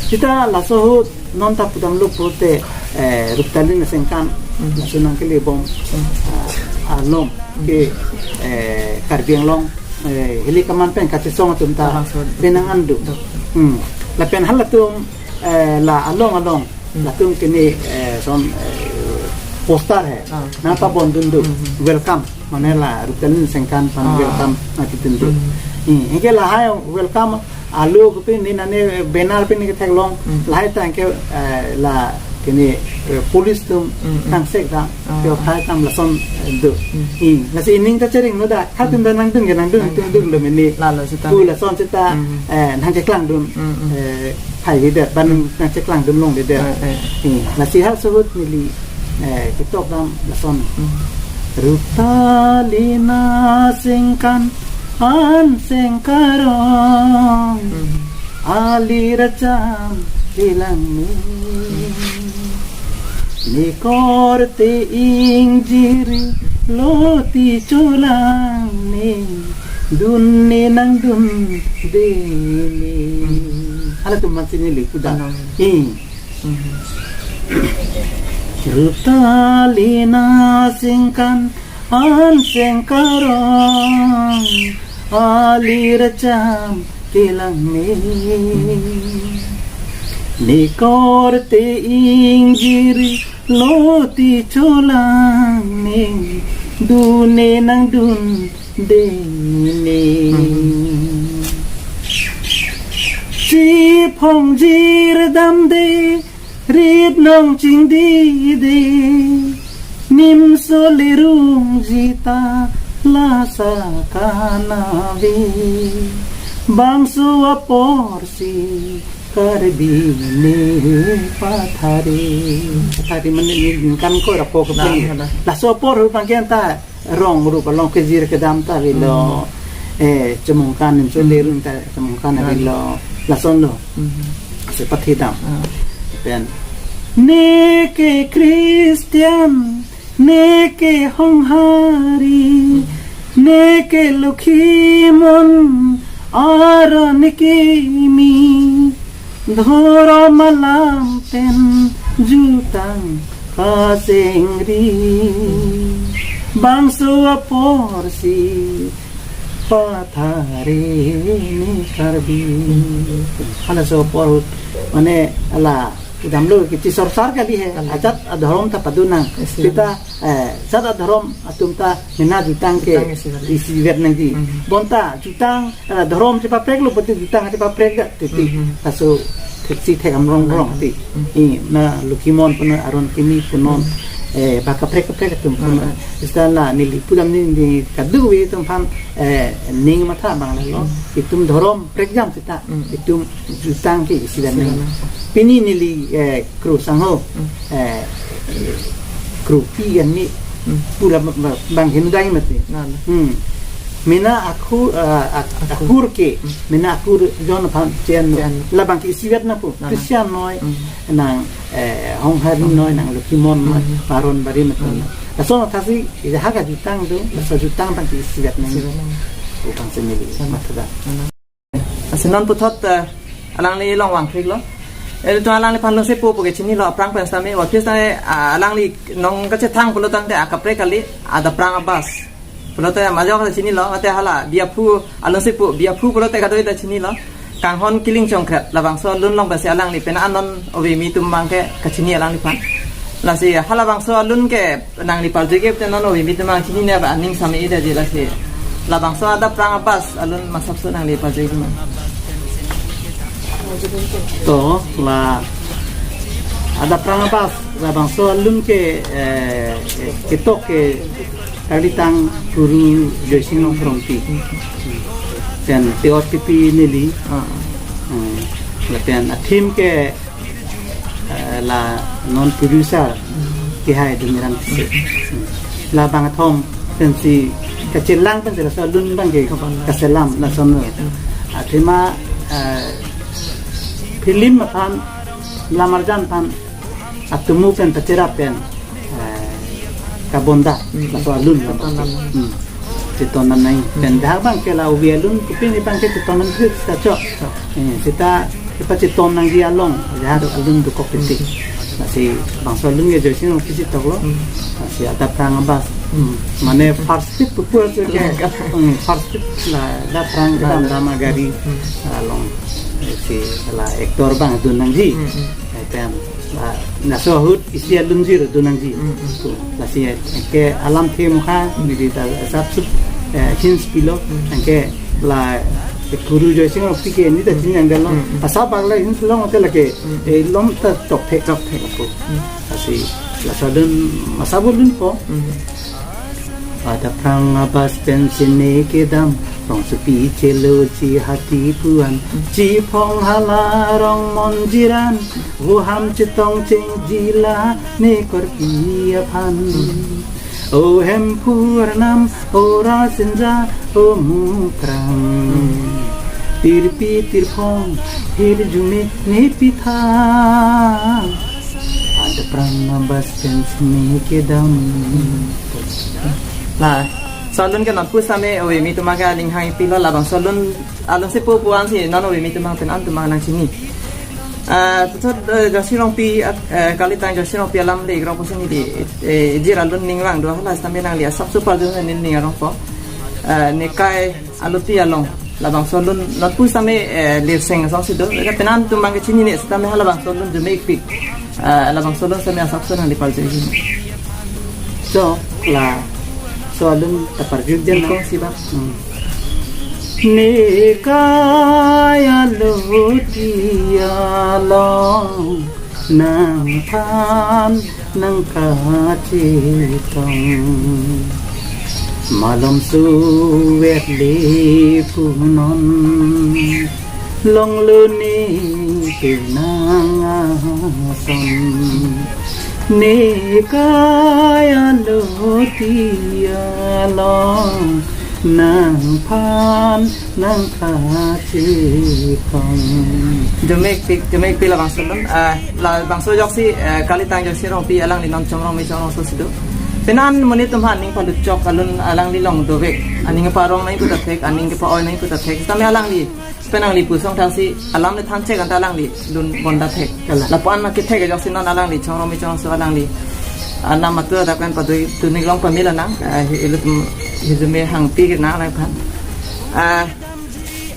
Seta laso ahut non ta pudamlo pute, eh, Ruptalin Asengkan. Hmm. Laso nangkele bom. Hmm. Ah, alom ke, eh, Karbi Anglong, eh, hili kaman pen kachesong atum ta Kalang so. penang an do. Do. Hmm. Lapen halatum, eh, la along along. Hmm. Latum kene, eh, son, eh, poster he. Ah. Nangpabondun do. Hmm, hmm. Welcome. Mane la Ruptalin Asengkan aphan Ah. welcome nangpidun do. Hmm. Hmm. Anke lahai welcome alo kopi ne nane banner pen ketheklong. Hmm. Lahai tangke, eh, la kene, eh, police atum Hmm, hmm. tangsek ta. Ah. Ke lahai atum lason, eh, do. Hmm. Hmm. Lasi ining ta chering no da. Khatum Hmm. ta nangdun ke nangdun Hmm. tum dun lo mene. Lalo seta. Pu lason seta, Hmm. eh, nangcheklangdun. Hmm, hmm. Eh, hai leader, ban Hmm. nangcheklangdun longledet. Eh, eh. Hmm. Lasi halaso ahut neli, eh, ketok dam lason. Hmm. Ruptalin Asengkan an sengkarong Hmm. alir cham kelang me. Hmm. Ne korte ingjir Loti cholang ne, dun ne nangdunde ne. Halatum aphansi neli pudam. Ano. Eh. Mhm. Ruta lina singkan an sengkarong, ali racham kelang ne. Ne korte ingjir loti cholang ne, dun ne nangdunde ne. Mhm. Chiphong jir damde, rit nong chingdide, nimso lerung jita lasa kanave. Bangso aporsi Karbi ne pathare. Pathare mane ne kan ko rapo ke. Nah, pini. Nah, nah. Laso apor hu pangken ta rong rup along kejir kedam ta avelo. Hmm. Eh, chemungkan, nimso, hmm, lerung ta chemungkan, nah, avelo. Lason lo. Hmm. Sepathidam. Ah. Pen. Neke Christian, neke Honghari, neke Lokhimon, aron kimi, dhorom alam pen jutang kasengri. Bangso aporsi pathare ne Karbi. Halaso apor ahut, mane ala kedam lo ke chisorsar kali he. Kali. Ajat adhorom ta padu nang. Yes, yes. Seta, eh, jat adhorom atum ta mena jutang ke, jutang isi kali, isivet nangji. Mhm. Bonta jutang, eh, dhorom chepaprek lo, pati jutang chepaprek da titi. Mhm. Laso theksi thek amrong rong ti. Mhm. I na Lokhimon punon, aron kimi punon, mhm, eh, ba kaprek kaprek atum punon. Mhm. Seta la neli pudam ne, ne kadokave atum aphan, eh, ning matha abang lo. Mhm. Itum dhorom prekjam seta. Mhm. Itum jutang ke isivet nang. Isivet nang. Pini neli, eh, kru sangho, hmm, eh, kru pi kan ni, hmm, pura ba-, ba-, bang hinu dai mati. Nah, nah. Hmm. Mena aku, eh, ak-, aku, akur ke, hmm, mena akur jon aphan chen. Chen. Labang ke isivet nang pu. Nah, nah. Christian noi, hmm, nang, eh, Honghari, hmm, noi, nang Lokhimon noi, hmm, aron bari mati. Hmm. Laso athasi, ija ha kejutang do, laso jutang abang ke isivet nang. Isivet nang. Upang semili, nah, nah, matha da. Nah, nah. Lasi non puthot, eh, alangli along vangphliklo. Ilitum alangliphan lungse po pu ke chinilo, aphrang pen sitame, wakis tame, ah, alangli nong kachethang pulo tangte akaprek kali, adap aphrang abas. Pulote majok chinilo, mate hala, biaphu, alungse po, biaphu pulote kadoi ta chinilo. Kanghon Killing Chongkret, labangso alun along pensi alangli pen anon ove mi atum abang ke kachini alangliphan. Lasi halabangso alun ke nangli parjike te non ove mi atum abang chinine ba aning same ida ji lasi. Labangso adap aphrang abas alun masapso nangli parjike ma? To, la adap aphrang abas, labangso alun ke, eh, ketok ke kalitang Guru Joysing Rongphar Rongpi. Pen teot kepi neli. Ah. Hmm. Lapen a-theme ke eh, la non producer kehai Doniram Tisso. Labang athom pensi kachelang pensi laso alun abang ke kaselam lason. Athema, eh, film aphan, lamarjan aphan, atomo pen pacherap pen, eh, kabonda, hmm, laso alun abang. Katonam. Hmm. Chetonam nai. Hmm. Pen dak abang ke la ove alun kopine abang ke chetonam krit seta chok. Chok. Eh, seta kepacheton nangji along, jar alun dokok titi. Hmm. Lasi bangso alun ke Joysing Rongpi chetoklo. Hmm. Lasi adap aphrang abas. Hmm. Mane first step pupur se ke. Kalang, kalang. Hmm, first step la adap aphrang, kalang, kedam dam agari. Hmm. Along, eh, si la actor abang dun nangji. Hmm, hmm. Eh, pen la, laso ahut isi alunjir dun nangji. Mm, mm. Lasi ke alamthe mukha, mm, neli ta asap sup, eh, hints pilo, mm, anke la Guru Joysing Rongpi ke neli ta, mm, chinine dalo. Mm, mm. Asap bak la hints long te lake, mm, eh, lom ta tokthek, tokthek. Mm. Lasi laso alun masap alun po. Mm. Adap aphrang abas pensi ne kedam, rongsopi cheloji hati pu-an, chiphong hala rong monjir-an, voham chetong chengji la ne korpi aphan. O Hemphu arnam, o Rasinja, o Mukrang, tirpi tirphong hirjume ne pitha. Adap aphrang abas pensi ne kedam. La, laso alun ke non pusitame ove mi atum abang ke aning hang pilo, labangso alun, alun si pu puan si non ove mi atum abang pen an atum abang nangchini. Ah, puthot, eh, Joyce Rongpi, eh, kalitang Joyce Rongpi alam le grok pusi neli, eh, jir alun ning vang do, hala sitame nangli asapso parju neli ning arongpo. Eh, nekai aloti along labangso alun non pusitame, eh, lirseng asong si do. Lapen an atum abang ke chinine sitame halabangso alun jume-ikpik. Eh, labangso alun sitame asapso nangli parju. Chok la, laso alun ta parju den na. Ingkung si ba. Hmm. Nekai aloti along nangphan nangkachetong, malom suet le punon, longlo ne kenang ason. Nekai aloti along nangphan nangkachetong. Jume-ikpik, jume-ikpik labangso alun. Ah, labangso ajoksi, eh, kalitang Joyce Rongpi alangli non Chongrong me Chongrongso si do. Pen an monit atum aphan aning palut chok alun alangli along dovek. Aning keparong nangji puta thek, aning kepa-oi nangji puta thek. Sitame alangli, pen nangli pusong thang si alam le than chek anta alangli lun bonda thek. Kalang. Lapu-an ma kethek ajoksi non alangli Chongrong me Chongrongso alangli anam atur adak pen padoi tunik long pamela nang, eh, hi ilitum hi jume hangpi nang alangphan. Ah,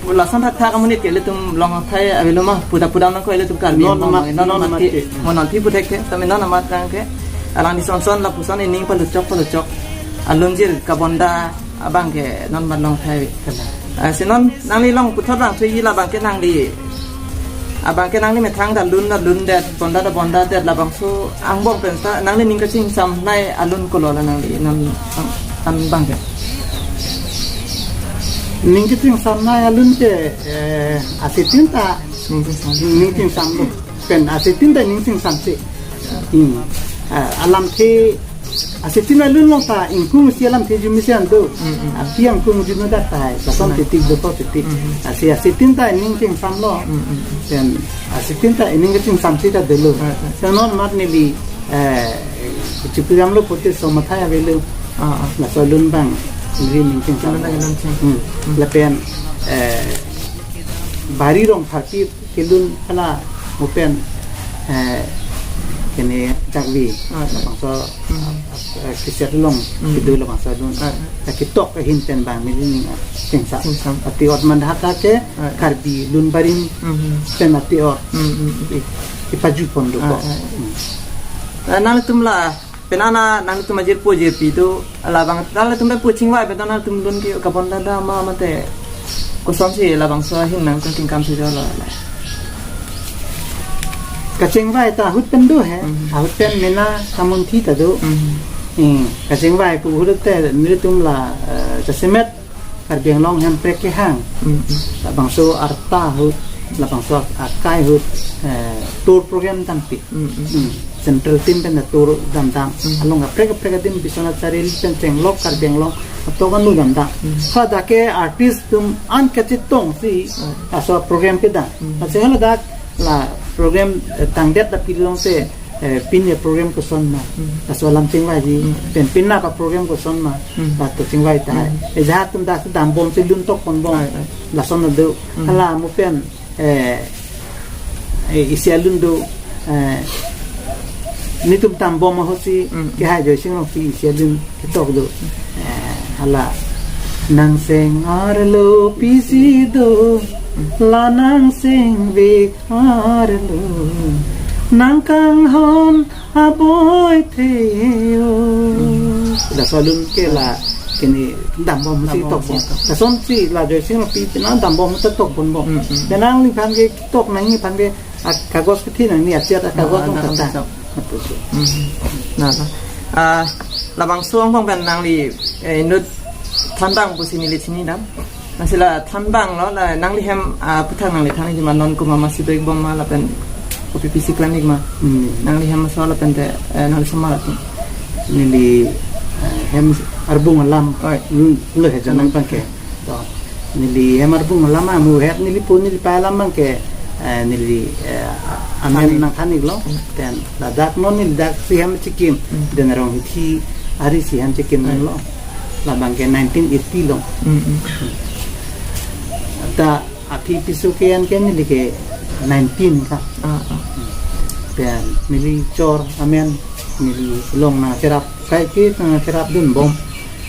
lason thakthak amonit ke ilitum long athai avelo ma, puda puda nangkok ilitum Karbi Non Anglong amat, ma, non non amat amat ke. Ke. Mo non thi puthek ke, tame non amat nang ke. Alangli son son lapuson ining palut chok palut chok alun jir kabonda abang ke non amat long athai. Kalang. Ah, si non nangli along puthot vangthuji labang ke nangli, abang ke nangli methang ta lun ta lundet, bonda ta bondadet, labangso angbong pen ta nangli ning kachingsamnei alun kolo la nangli non an, an abang ke? Ning kachingsamnei alun ke, eh, asitin ta ning chingsam, ning chingsam lo. Pen asitin ta ning chingsamsi. Hmm. Ah, alamthe, asitin alun along ta ingkung isi alamthe arjume si an do. Mm, mm. Api ingkung arjume dak tahai, lason Kalang. Titik dopo titik. Mm, mm. Asi, asitin ta ining chingsam lo. Mm, mm. Pen asitin ta ining kachingsamsi ta dolo. Right, right. Pen non amat neli, eh, chipu jam lo pote so mathai avelo. Ah, ah. Laso alun abang, neli ning chingsam. Alun abang ining ching. Hmm. Hmm. Lapen, eh, Bari Rongpharpi kelun hala mo pen, eh, kene Jakvi, Ah. labangso, Hmm. eh, keser along, Hmm. kedo labangso alun. Ah. Eh, ketok ahin pen abang neli ning, eh, chingsam. Chingsam. Ati ot mandahata ke, Ah. Karbi lun barim Hmm. pen ati ot. Hmm, hmm, hmm. I, ipaju pon do Ah, ko. Ah. Hmm. Eh, nangtum la, pen an nangtum ajirpo jirpi do, labang, nangtum pu chingvai pen nangtum lun ke kabonda da ma mate kosonsi labangso ahin nangtum tingkam si jo la, la. Kachingvai ta ahut pen do he, Mhm. ahut pen mena kamunthi ta do. Mhm. Hmm, kachingvai pu ahut te nelitum la, eh, jasemet Karbi Anglong hemprek kehang. Mhm. Labangso arta ahut, labangso akai ahut, eh, tour program dampi. Mm, mm. Hmm. Central team pen tour damdam. Mm. Along kaprek kaprek adim Biswanath Chariali pen chenglok Karbi Anglong atok anu damdam. Mm. Hadak ke artist atum an kachetongsi Mm. laso program kedam. Mm. Lasi haladak la program, eh, tangdet la pilong se, eh, pini program koson ma. Mm. Laso alam chingvaiji. Mm. Pen penap aprogram koson ma. Mm. La to chingvai ta. Mm. Ejahak atum dak dambomsi lun tok ponbom. Right, right. Lason ado. Mm. Hala mo pen eh, eh, isi alun do, eh, netum dambom ahutsi, Mm. kehai Joyce Rongpi isi alun ketok do. Eh, hala, nangseng arlo pisi do, la nangseng vek arlo, nangkanghon aboi theo. Hmm. Laso alun ke la kini dambom si Dambom tok si bon. Tok. Lasonsi la Joyce Rongpi pen an dambom ta tok ponbom. Hmm, hmm. Pen nangliphan ke tok nangliphan ke ak-, kagos kethi nangli achiat akagos Ah, nang nang kata. Tok. Apo so. Hmm. Na, na. Ah, labangso angbong pen nangli, eh, inut thanbang pusi neli chinidam. Lasi la thanbang lo, la nangli hem, ah, aputhak nangli thanji ma, non komat ma si do-ikbom ma lapen kopi pisi klem-ik ma. Hmm. Nangli hem aso lapen te, eh, nangli osomar atum. Neli, eh, hem arbung alam. Oi. Hmm, lo he janang Hmm. abang ke. To. Neli hem arbung alam amu het neli pu neli pa alam abang ke, eh, neli, eh, amen Than-ik. Nangthan-iklo. Hmm. Then ladak non neli dak si hem chikim. Hmm. Then arong hithi ari si hem chikim Hmm. lo. Labang ke nineteen eighty along. Mm, mm. Ta aphi piso ke-en ke neli ke nineteen ka. Ah, ah. Pen neli chor amen, neli along nangcherap, kaike nangcherapdunbom.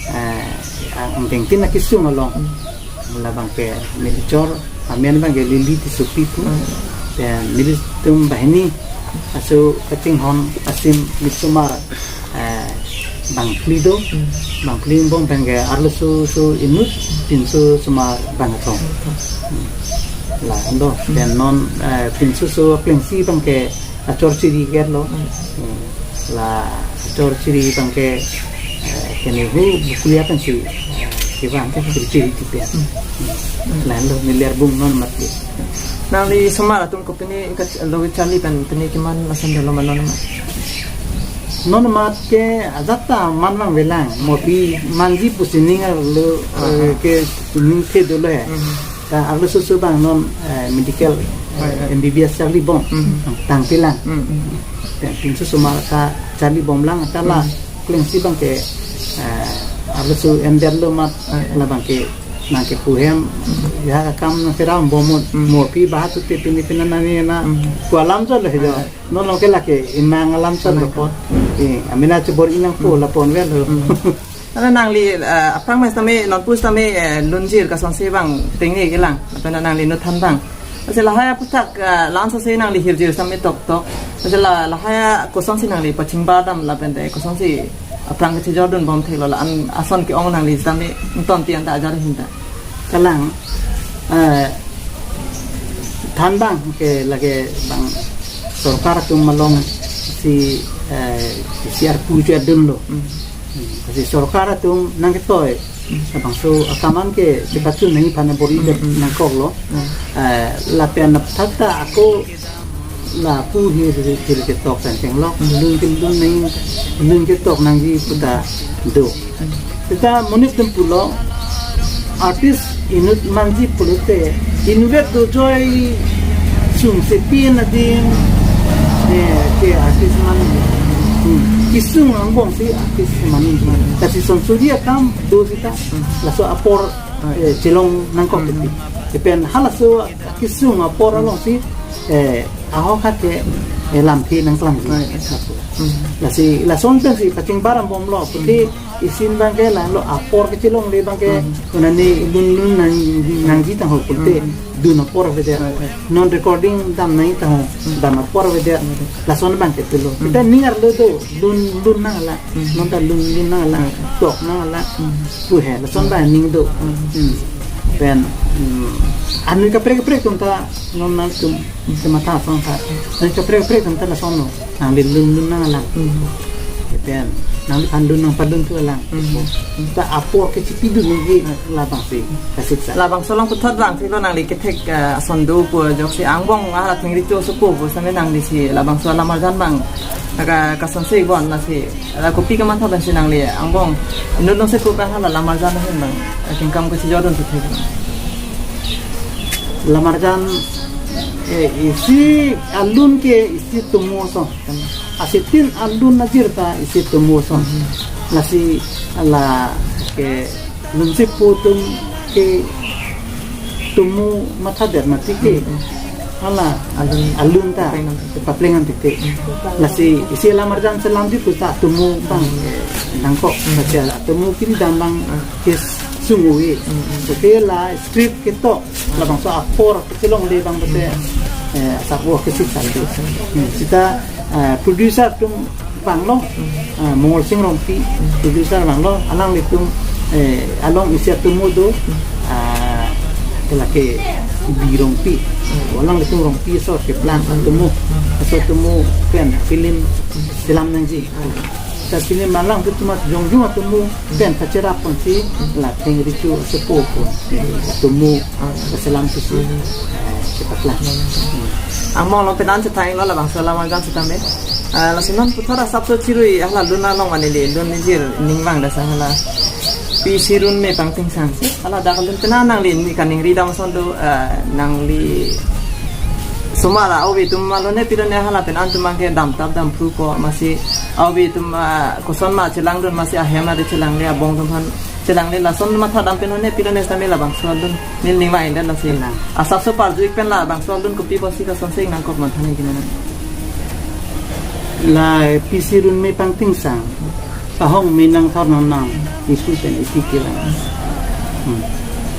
Eh, ang, angkengtin akesung along. Mm. Labang ke neli chor amen abang ke Lili Tissopi pu. Mm. Pen nelitum banghini aso kachinghon asim neli osomar, eh, bangphli do. Mm. Bangphli angbong abang ke arloso so inut pinso osomar bang athong. Mm. La ando. Mm. Pen non, eh, pinso so klengsi abang ke achor chiri ke lo. Mm. Hmm. La achor chiri abang ke, eh, kene hu bukulia pensi, eh, kevang ke chiri chiri tipen. Hmm. Hmm. Lalo neli arbung non amat ke. Nangli osomar atum kopine ikat lo charli pen pine keman lason dolo ma non amat? Non amat ke ajat ta man vangvelang, mo pi manji pusi ning arlo, eh, aha, ke ning the dolo he. Hmm. Ta arloso so abang non, eh, medical, eh, Right, right. M B B S charlibom. Mm. Tangtelang. Mm, mm. Pen pinso osomar ta charlibomlang ta la, mm, klengsi abang ke, eh, arloso endetlo amat, Right, right. labang ke nangkepu hem, Mm. ya akam nangkerambomnon. Mm. Mo pi bahat tu te pini pini nani na Mm. ku alam chot lo he jo. Right, right. Non along ke lake inang alam chot lo Right. apot. Eh, amena chebor inang po Mm. la ponvel lo. Mm. Lapen nangli, eh, aphrang mes tame, nonpu tame, eh, lunjir kosonsi abang tengne kelang. Lapen nangli inut than abang. Lasi lahai aputhak, eh, la-an sose nangli hirjir tame toktok. Lasi la, lahai kosonsi nangli pachingba dam lapen te kosonsi aphrang kachijordunbom theklo la-an ason ke-ong nangli tame nonton tiang ta ajar hinta. Kalang, eh, than abang ke lake bang sorkar atum alongsi, eh, C R P chedunlo. Mm. Hmm, lasi sorkar atum nangketoi. Hmm. Labangso akam an ke chepachun nangji aphan bor-i det Hmm, hmm. nangkoklo. Hmm. Eh, lapen aputhak ta ako lapu hir hir ketok pen chenglok. Hmm. Lun ke lun nangji, lun ketok nangji pu ta do. Hmm. Seta monit atum pulo, artist inut manji pulote, inutvet dojoi sungsepi adim, eh, ke artist man, hmm, kesung angbongsi artist man. Lasi sonsuri akam do seta, laso apor, eh, chelong nangkok Hmm. titi. Lapen halaso kesung apor alongsi, eh, ahok hake, eh, lamthe nangklang. Right. Hmm. Lasi lason pensi pachingba rambomlo, kuti isin abang ke lalo apor kechelongle abang ke, Hmm. unani lun lun nang, nangji tangho kuti, Hmm. dun apor avedet. Right, right. Non recording dam nangji tangho, Hmm. dam apor avedet. Hmm. Lason abang ke pulo. Hmm. Kita ning arlo do, lun lun nanglang. Hmm. Non ta lun lun nanglang. Hmm. Tok nanglang. Hmm. Pu he, lason abang ning do. Hmm. Hmm. Pen, hmm, anui kaprek kaprek atum ta, non nangtum, Hmm. kamatha asong ta. Anui kaprek kaprek atum ta lason lo. Nangli lun lun nanglang. Hmm. Pen, nangliphan lun nangpadun thulang. Hmm. Ta apor kechipidun nangji labangsi kasiksa. Labangso along puthot abang theklo nangli kethek, eh, ason do pu ajoksi angbong hala thengri cho so pu pu same nanglisi labangso alamarjan abang. Aka kasonsi bon lasi. La kopi kamatha pensi nangli angbong inut alongsi pu abang hala lamarjan ahin abang. Akin kam kachijordun thek abang. Lamarjan, eh, isi alun ke isi tomo ason. Asitin alun ajir ta isi tomo ason. Mhm. Lasi la ke lunsi pu atum ke tomo mathadet mati ke. Mhm. Hala alun, alun ta paplengan titi. Paplengan titi. Mhm. Lasi isi lamarjan selam di puta tomo abang, eh, nangkok. Mhm. Lasi tomo kiri dam abang, Mhm. ke sungui. Mhm. Seta la script ketok labangso apor kechelongle abang pute, eh, asap wo kesik sandi. Hmm, seta, eh, producer atum vanglo, eh, Mongol Sing Rongpi, producer vanglo, alanglitum, eh, along isi atomo do, ah, lake Bi Rongpi, alanglitum Rongpi aso keplang atomo, aso atomo pen film selam nangji. Ta film alanglitum jongjung atomo pen kacherap ponsi la thengri cho aso po po atomo kaselam pusi, eh, kepaklang. Angbong along penan chethan lo labangso alamarjan setame. Eh, lasi non puthot asap so chirui hala lun along mane le lun nijir ning vang dasa hala. Pi sirun me pangting sangsi. Hala dak lun penan nangli ni kaningri dam ason do, eh, nangli osomar a-ove atum malone pilone hala penan atum abang ke damtap damphru ko masi a-ove atum, ah, koson ma chelangdun masi ahem ari chelangle abong atum aphan Chelang le lason matha dam pen hone pilo ne sitame labangso alun neli ning vang-et lasi. Chelang. Asapso parju-ik pen labangso alun kopi pusi kasonsi nangkok matha ne gimana? La P C Runme Pangtingsang, pahong me nangthor nonang, iphu pen iphi kelang. Hmm.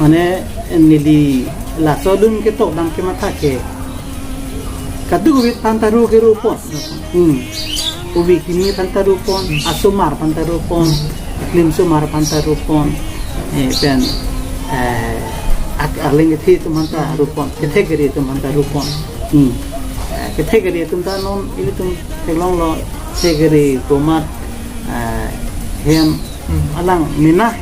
Mane neli laso alun ketok abang ke matha ke kadokave aphan ta ru ke ru pon. Hmm. Ove kimi aphan ta ru pon, asomar aphan ta ru pon, aklimsomar aphan ta ru pon, eh, pen, eh, ak-, arleng kethe atum aphan ta ru pon, kethek kere atum aphan ta ru pon. Hmm. Eh, kethek kere atum ta non ilitum theklonglo, kethek kere komat, eh, hem, hmm, alang mena,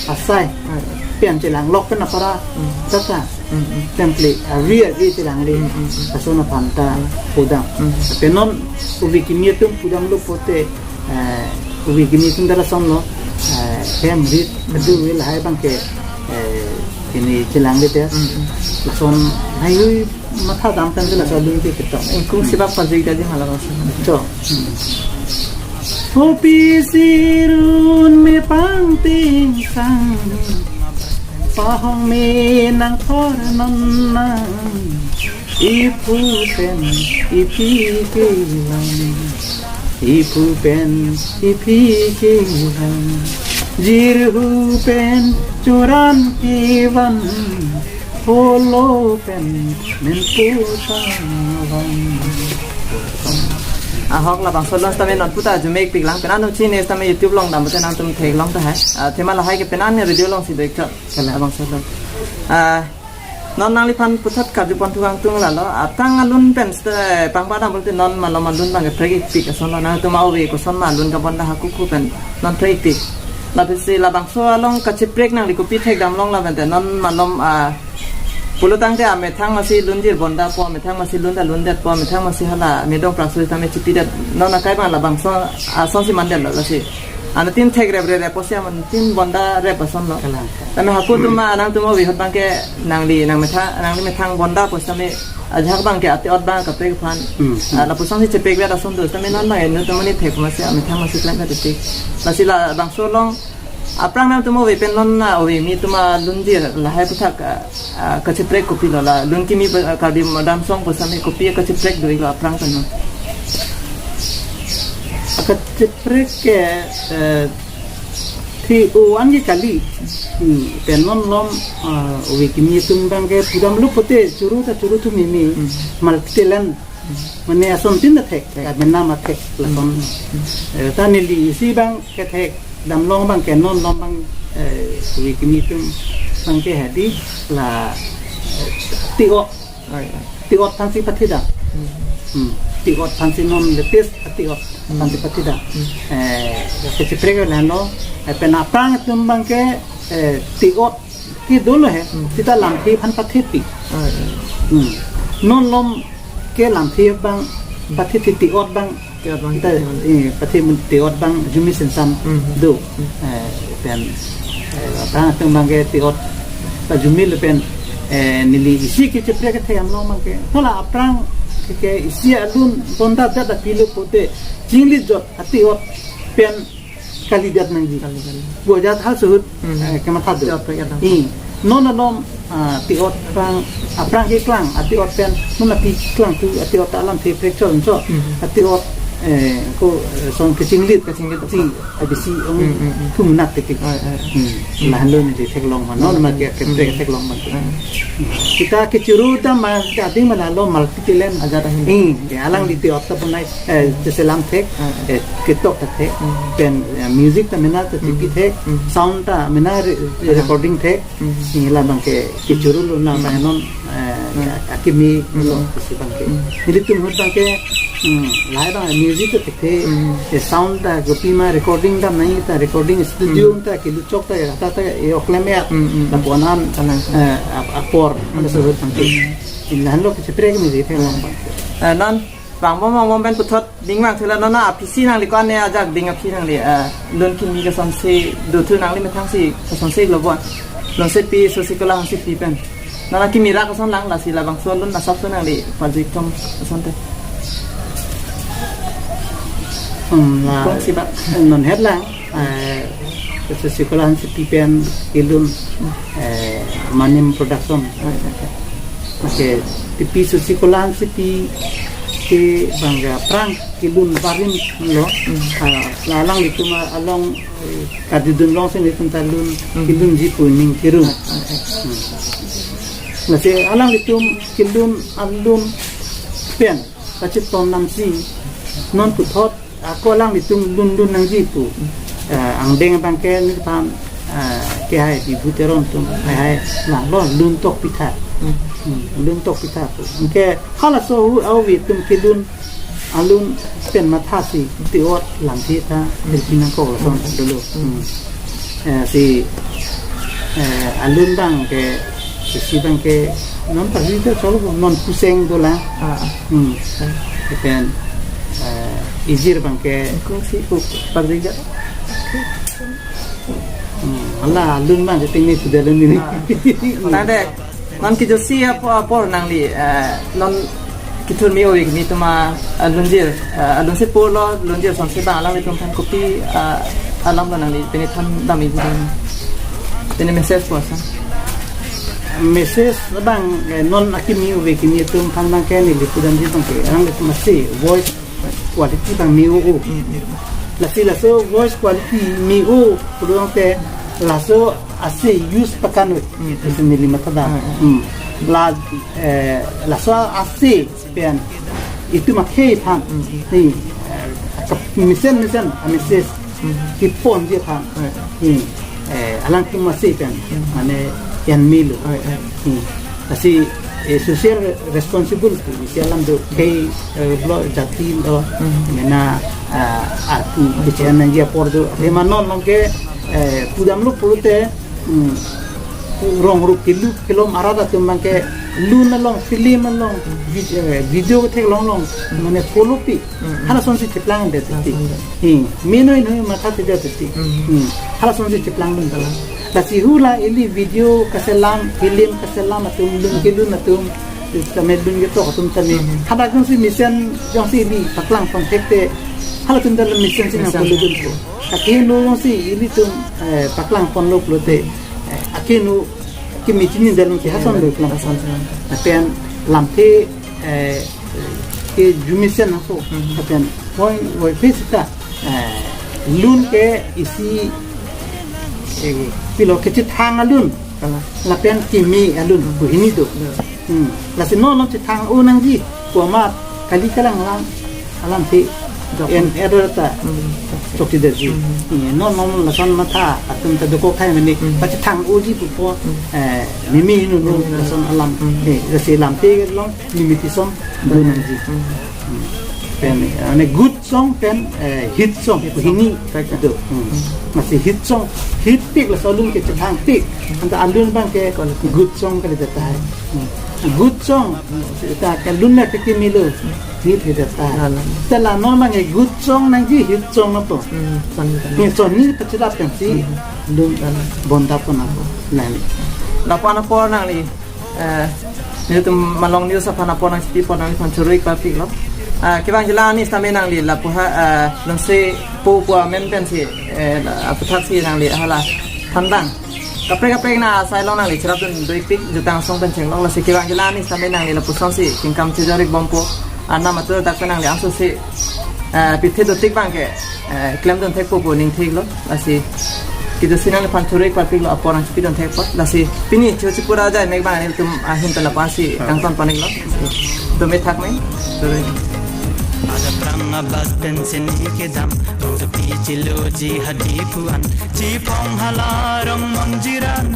asai, hmm, pen chelang lok pen apara, hmm, tata, hmm, hmm, temple, avi avi chelang le, hmm, hmm, hmm, lason aphan ta, hmm, pudam. Hmm. Pen non ove kimi atum pudamlo pulote, eh, ove kimi atum ta lasonlo, eh, hem rit, hmm, adu vil hai abang ke, eh, ini chelang le te, hmm, hmm, lason hai hui matha dam pen ke laso alun ke ketok. Ingkung sibak pajik jadi malah lason. Cho. Hmm. O P C Runme Pangtingsang, pahong me nangthor nonang, iphu pen iphi kelang, iphu pen iphi kelang, jirhu pen churan kevan, holo pen menpo tavang. Ahok, labangso alun sitame non puta arju me-ikpik lang, penang atum chini sitame YouTube along dam pute nangtum theklong tahai. Ah, athema lahai ke penang ne radio alongsi do-ik chot. Kalang. Labangso alun. Ah, non nangliphan puthot karju pon thu kangtung lalo. Aphrang alun pen sita pangba dam pulote non malom alun abang ke prek-ikpik asonlo, nangtum ove koson ma alun kabonda hako hako pen non prek-ikpik. Lapisi labangso along kacheprek nangli kopi thekdam long la pente non malom, ah, pulo tangte amethang masi lunjir bondapo, amethang masi lun ta lundetpo, amethang masi hala medong prangso tame chipidet, non akai abang labangso asonsi mandetlo lasi. Anuttin thekreprep pusi anuttin bondarep asonlo. Kalang. Tame hako atum ma nangtum ove ahut abang ke nangli nangmethang, nangli methang bonda pusitame ajahak abang ke ate-ot abang kaprek aphan. Hmm, hmm. Ah, lapusonsi chepekvet ason do, sitame non abang inut amonit thek masi amethang masi klem katitik. Lasi labangso along aphrang nangtum ove pen non, ah, ove kimi atum alunjir lahai aputhak, ah, ah, kacheprek kopilo, la lun kimi, ah, Karbi Modern Song pusitame kopi kacheprek do-iklo aphrang pen non? Kacheprek ke, eh, thi-o an ke kali. Hmm, pen non malom, ah, ove kimi atum abang ke pudamlo pulote choro ta choro thu meme, hmm, multi talent. Mane asontin ta thek, thek, amena ma thek, lason. Hmm. Eh, ta neli isi abang kethekdam long abang ke non malom abang, eh, ove kimi atum abang ke hadi la, eh, ate-ot. Oh, ya. Ate-ot aphansi pathedam. Hmm. Hmm. Ate-ot aphansi non latest ate-ot, hmm, aphansi pathedam. Hmm. Eh, kacheprek lahenlo, eh, pen aphrang atum abang ke, eh, ate-ot ke dolo he, hmm, sita lamthe aphan pathepi. Oh, ya. Hmm. Non malom ke lamthe abang pathepi, ate-ot abang, ate-ot abang, ta, eh, pathe ate-ot abang arjume sinsam, hmm, do. Hmm. Eh, pen, eh, aphrang atum abang ke ate-ot arjumelo pen, eh, neli isi kacheprek kethekdam long abang ke, hala aphrang ke, ke isi alun bondadet apilo pulote chinglit jot ate-ot pen kalidet nangji. Kali, kali. Bo ajat hal suhut, hmm, eh, kematha do. Ate-ot pen kadang. I, non malom, ah, ate-ot abang, aphrang keklang ate-ot pen, non aphi klang thu ate-ot ta alamthe prek chon cho. Hmm. Ate-ot, eh, ko, eh, song kachinglit. Kachinglit. Chi, A B C ong, hmm, hmm, hmm, thu menak titik. Ah, ah, ah. Hmm. Hmm. Lahenlo neli theklong ma, non, hmm, ma ke, hmm, ke theklong ma. Hmm. Sita kechoro ta ma, ta ding ma lalo multi talent. Ajat ahin. Hmm, ya, alangli ate-ot ta bonai, eh, cheselam thek, ah, ah, eh, ketok ta thek, hmm, pen, eh, music ta mena ta, hmm, chipi thek, hmm, sound ta mena re-, hmm, recording thek, hmm, neli labang ke kechorolo na, hmm, ta non, eh, hmm, ya, akimi, hmm, lo, pusi abang ke. Hmm. Nelitum ahut abang ke, hmm, lahai abang music ta thekthe, hmm, eh, sound ta kopi ma recording dam nangji ta recording studio, hmm, ta keluchok ta, ya, ta, ta, eh, oklem ya, hmm, hmm, lapu-an an, kalang, eh, ap-, apor, hmm, laso ahut abang ke. Hmm. Lahenlo kacheprek kimi theklong abang. Eh, non, vangbom vangbom pen puthot ding vangthulo, non aphi si nangli ko-an ne ajak ding aphi nangli, eh, lun kimi kasonsi do thu nangli methang si kasonsi lo bo. Lun si pi, so si kolang si pi pen. Non akimi ra kason lang lasi labangso alun asapso nangli pajik thom asonte. Hmm, la, kong si ba. Non het lang, eh, Sasikola Hansepi pen kelun, eh, Manim Production. Oke, T P Sasikola Hansepi ke bang aphrang kelun barim lo. Hmm. Ah, la alanglitum along, eh, kadidun alongsi nelitum ta lun, hmm, kelunji pu ning kiru. Hmm. Lasi alanglitum kelun alun pen kacheton namsi non puthot ako alanglitum lun lun nangji pu. Eh, angdeng abang ke neliphan, eh, kehai Bibhu Teron atum, hai hai lang lo lun tok pitha. Hmm. Hmm, lun tok pitha pu. Anke halaso hu awi atum kelun alun pen mathasi tiot lamthe ta, hmm, nangkok lason dolo. Hmm. Eh, si, eh, alun abang ke, isi abang ke, non pagri ta cholo, non puseng dolang. Ah, ah. Hmm. Pen, eh, ijir abang ke. Kung si uk pagri ga. Hmm. Hala alun abang ke tingni sudah alun ini. Ah. Tangte, non kejutsi apor, apor nangli, eh, non kethur me-o-ik mi atum alunjir, eh, alunsepo lo lunjir asonsi abang alanglitum aphan kopi, eh, alam lo nangli pini than dam-ik dam. Pini message pu asai. Message abang, eh, non akimi ove kimi atum aphan abang ke neli pudamji abang ke alanglitum ase voice quality abang me-o-o. Mm, mm. Lasi laso voice quality me-o pulote laso ase use pakan-oi. Mm, mm. Ase neli mathadam. Mm, mm. Hmm. La, eh, laso ase pen itum akhei aphan. Mm, mm. Ni, eh, kap-, mesen mesen a message. Mm. Keponji aphan. Mm. Ni, eh, alangtum ase pen. Mm. Mane yan melo. Mm, mm. Ni, lasi, eh, social responsible pu isi alam do khei, eh, lo jati lo, mm, mena, ah, arti kecil nangji apor do. Lima non abang ke, eh, pudamlo pulote, hmm, rong rup kelu kelom arat atum abang ke lun along, film along, vid-, eh, video kethek along along, mane follow pi. Mm, mm. Hala asonsi cheplang det ti. Hala asonsi. Hmm. Meno ino matha te det ti. Mm. Hmm. Hala asonsi cheplang dun talang. Lasi hula ili video kaselam, film kaselam atum, lun kelun atum, tame lun ketok atum tame. Mm. Hadak jongsi mesen jongsi ili paklang pon thekte, halatum ta mesen si nang, mesen, polo dun po. Akeheno jongsi ilitum, eh, paklang ponlo pulote, eh, akeheno kimi chini dun si hason, eh, do klang. Hason, hason. Lapen lamthe, eh, ke jumisen ako. Mhm. Lapen voi, voiphit sita, eh, lun ke isi, eh, pilo kechethang alun. Kalang. Lapen kimi alun, mhm, pu hini do. Ya. Hmm. Lasi non non chethang-o nangji pu amat kali kalang lang alamthe. Jok. En error ta. Hmm. Chokche detji. Hmm. Eh, non non lason matha atum ta dokok thai mane. Hmm. Pachethang-oji pupo. Hmm. Eh, mimi hinu no, hmm, lason alam. Hmm. Eh, lasi lamthe along limit ason do nangji. Hmm. Hmm. Pen, eh, mane good song pen, eh, hit song, hit song, hini. Correct. Do. Hmm. Hmm. Lasi hit song, hitpik laso alun ke chethangpik. Anta alun abang ke, quality, good song kali tahai. Hmm. Good song, ta kelun le ke kimi lo, hit hit tahai. Kalang. Ta la non abang ke good song nangji, hit song apo. Hmm, song, song. Ni song ni pachilap pensi, hmm, lun, kalang, bonta pon ako. Nang. Lapu-an apor nangli, eh, nelitum Malong News aphan apor nangchipi apor nangliphan choro-ik parpiklo. Ah, kevangji la anis tame nangli lapu ha, ah, nangsepo pu amen pensi, eh, la, aputhaksi nangli hala thandang. Kaprek kaprek na asai along nangli cherapdun do-ikpik, jutang asong pen chenglok, lasi kevangji la anis tame nangli lapusonsi kengkam chejor-ik bompo, anam atur dak pen nangli angso si, eh, pithe dotik abang ke, eh, klemdun thekpo pu ning theklo, lasi kejutsi nangliphan choro-ik parpiklo, apor nangchipidun thek apot, lasi pini cho chipura ajai mek abang nelitum ahin pen lapu-ansi, ah, kangton pon-iklo. Dome thak me, choro-ik. Ada prang abas pensi neli kedam, rong sepi chiloji hadi pu-an. Chiphong hala rong monjiran,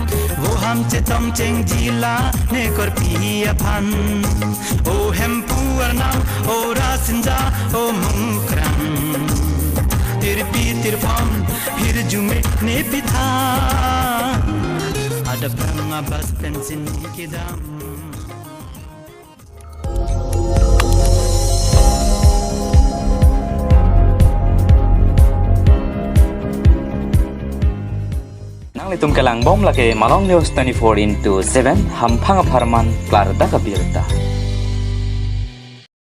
voham chetong chengji la ne korpi aphan. O Hemphu arnam, o Rasinja, o Mukrang. Tirpi tirphom, hirjume ne pitha. Ada prang abas pensi neli kedam. Nanglitum kelangbom lake Malong News twenty-four into seven, hamphang apharman klardak abirta.